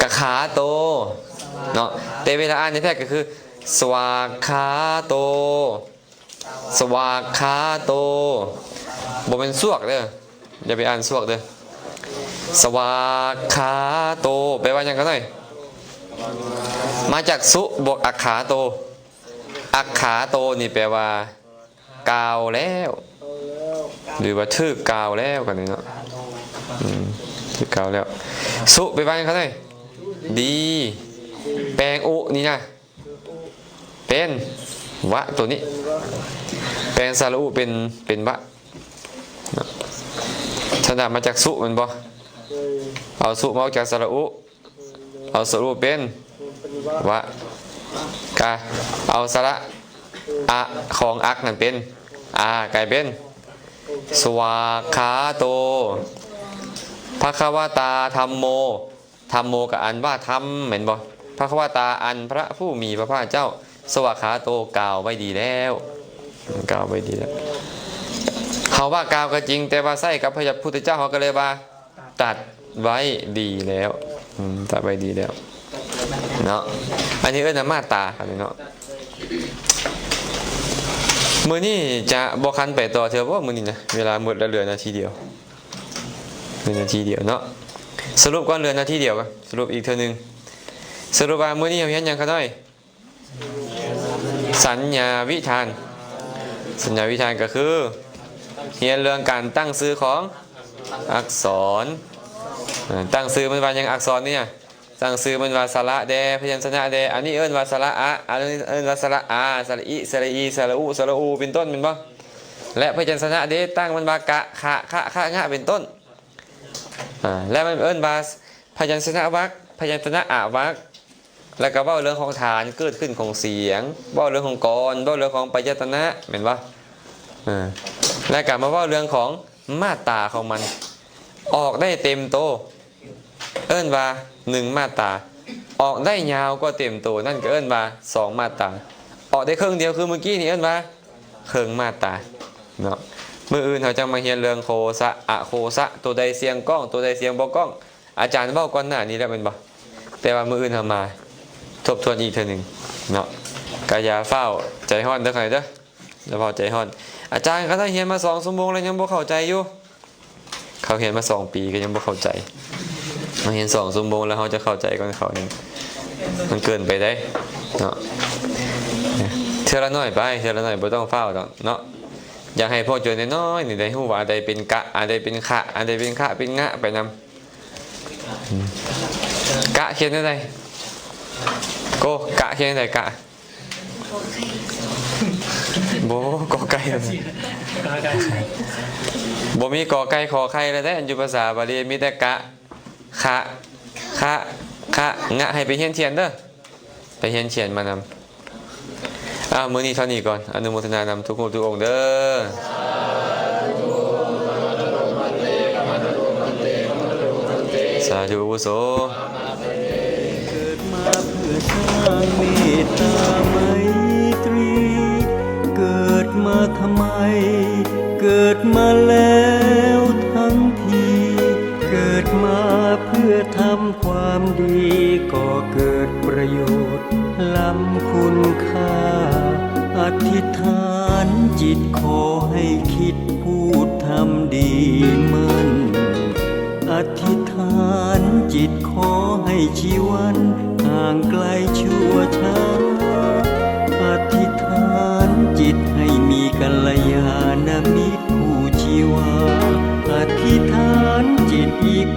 ກະຂາໂຕເນາະ. ແຕ່ເວລາອ່ານໃນແທ້ກໍຄື ສະຫວາກຂາໂຕ ສະຫວາກຂາໂຕ ບໍ່ແມ່ນສວກເດີ ຢ່າໄປອ່ານສວກເດີ. ສະຫວາກຂາໂຕ ແປວ່າຫຍັງຂະນ້ອຍ? ມາຈາກສຸບວກອັກຂາໂຕ. ອັກຂາໂຕນີ້ແປວ່າ ກ່າວແລ້ວ ຫຼືວ່າຖືກກ່າວແລ້ວກັນນີ້ເນາະ. ອືມ ຖືກກ່າວແລ້ວ. ສຸໄປວາງເຂົາໜ້ອຍ ດີ. ແປງອຸນີ້ນະ ເປັນ ວະ ໂຕນີ້ ແປງສະຫຼະອຸເປັນ ເປັນ ວະ ເນາະ. ສະນະມາຈາກສຸແມ່ນບໍ່? ເອົາສຸມາອອກຈາກສະຫຼະອຸ ເອົາສະຫຼະອຸເປັນ ວະ ກະເອົາສະຫຼະອະຂອງອັກນັ້ນເປັນ ອາ ກາຍເປັນ ສະຫວາຄາໂຕ ພະຄະວະຕາ ທຳໂມ. ທຳໂມກະອັນວ່າທຳແມ່ນບໍ່? ພະຄະວະຕາ ອັນພະຜູ້ມີພະພາກເຈົ້າ ສະຫວາຄາໂຕ ກ່າວໄວ້ດີແລ້ວ ກ່າວໄວ້ດີແລ້ວ. ເຮົາວ່າກ່າວກໍຈິງ ແຕ່ວ່າໃຊ້ກັບພະຍາ ພຸດທະເຈົ້າ ເຮົາກໍເລີຍວ່າ ຕັດໄວ້ດີແລ້ວ. ອືມ ຕັດໄວ້ດີແລ້ວເນາະ. ອັນນີ້ເອີ້ນວ່າມາດຕາເນາະ. ມື້ນີ້ຈະບໍ່ຄັນໄປຕໍ່ເທື່ອບໍ່? ມື້ນີ້ນະ ເວລາໝົດແລ້ວ ເຫຼືອນາທີດຽວ ເຫຼືອນາທີດຽວເນາະ. ສະຫຼຸບກ່ອນ ເຫຼືອນາທີດຽວ ສະຫຼຸບອີກເທື່ອໜຶ່ງ. ສະຫຼຸບວ່າມື້ນີ້ເຮົາຮຽນຫຍັງຂະນ້ອຍ? ສັນຍາວິທານ. ສັນຍາວິທານກໍຄື ຮຽນເລື່ອງການຕັ້ງຊື່ຂອງອັກສອນ. ເອີ ຕັ້ງຊື່ມັນວ່າຫຍັງ? ອັກສອນນີ້ນະ ຕັ້ງຊື່ມັນວ່າສະຫຼະແດ່ ພະຍັນຊະນະແດ່. ອັນນີ້ເອີ້ນວ່າສະຫຼະອະ ອັນນີ້ເອີ້ນວ່າສະຫຼະອາ ສະຫຼະອິ ສະຫຼະອີ ສະຫຼະອຸ ສະຫຼະອູ ເປັນຕົ້ນແມ່ນບໍ່? ແລະ ພະຍັນຊະນະເດ ຕັ້ງມັນວ່າກະ ຂະ ຄະ ຄະ ງະ ເປັນຕົ້ນ. ອາ ແລະ ມັນເອີ້ນວ່າພະຍັນຊະນະວັກ ພະຍັນຊະນະອະວັກ. ແລ້ວກໍເວົ້າເລື່ອງຂອງຖານເກີດຂຶ້ນຂອງສຽງ ເວົ້າເລື່ອງຂອງກອນ ເວົ້າເລື່ອງຂອງໄວຍະຕະນະ ແມ່ນບໍ່? ເອີ ແລ້ວກໍມາເວົ້າເລື່ອງຂອງມາດຕາຂອງມັນ ອອກໄດ້ເຕັມໂຕ ເອີ້ນວ່າໜຶ່ງມາດຕາ, ອອກໄດ້ຍາວກວ່າເຕັມໂຕນັ້ນກໍເອີ້ນວ່າສອງມາດຕາ, ອອກໄດ້ເຄິ່ງດຽວຄືມື້ກີ້ນີ້ເອີ້ນວ່າເຄິ່ງມາດຕາເນາະ. ມື້ອື່ນເຮົາຈະມາຮຽນເລື່ອງໂຄສະ ອະໂຄສະ, ໂຕໃດສຽງກ້ອງ ໂຕໃດສຽງບໍ່ກ້ອງ. ອາຈານເວົ້າກ່ອນໜ້ານີ້ແລ້ວແມ່ນບໍ່? ແຕ່ວ່າມື້ອື່ນເຮົາມາທົບທວນອີກເທື່ອໜຶ່ງເນາະ. ກະຢ່າຟ້າວໃຈຮ້ອນເດີຂ້ານ້ອຍເດີ, ຢ່າຟ້າວໃຈຮ້ອນ. ອາຈານ ຂ້ານ້ອຍຮຽນມາສອງຊົ່ວໂມງແລ້ວຍັງບໍ່ເຂົ້າໃຈຢູ່. ເຂົາຮຽນມາສອງປີກໍຍັງບໍ່ເຂົ້າໃຈ. ມາຮຽນສອງຊົ່ວໂມງແລ້ວເຮົາຈະເຂົ້າໃຈກ່ອນເຂົານີ້ ມັນເກີນໄປເດ້ເນາະ. ເທື່ອລະໜ້ອຍໄປ ເທື່ອລະໜ້ອຍ ບໍ່ຕ້ອງຟ້າວດອກເນາະ. ຢາກໃຫ້ພວກໂຕນ້ອຍໆນີ້ໄດ້ຮູ້ວ່າອັນໃດເປັນກະ ອັນໃດເປັນຂະ ອັນໃດເປັນຂະ ເປັນງະໄປນຳ. ກະຂຽນແນວໃດ? ໂກ ກະຂຽນແນວໃດ? ກະ ບໍ່ ກອໄກ່ ບໍ່ມີກອໄກ່ ຂໍໄຂ່ແລ້ວເດ້. ຢູ່ພາສາບາລີມີແຕ່ກະ ຂະ ຂະ ຂະ ງະ. ໃຫ້ໄປຮຽນຂຽນເດີ ໄປຮຽນຂຽນມານຳ. ອ້າວ ມື້ນີ້ເທົ່ານີ້ກ່ອນ. ອະນຸໂມທະນານຳທຸກຮູບທຸກອົງເດີ. ສາທຸ ອາວຸໂສ. ເກີດມາເພື່ອສ້າງເມດຕາໄມຕຣີ, ເກີດມາທຳໄມ? ເກີດມາແລ້ວທັງທີ, ເກີດມາເພື່ອທຳ ຄວາມດີກໍເກີດປະໂຫຍດລ້ຳຄຸນຄ່າ. ອະທິຖານຈິດຂໍໃຫ້ຄິດ ພູດທຳດີໝັ້ນ. ອະທິຖານຈິດຂໍໃຫ້ຊີວັນຫ່າງໄກຊົ່ວຊ້າ. ອະທິຖານຈິດໃຫ້ມີກັນລະຍານະມິດ ຄູ່ຊີວາ. ອະທິຖານຈິດອີກ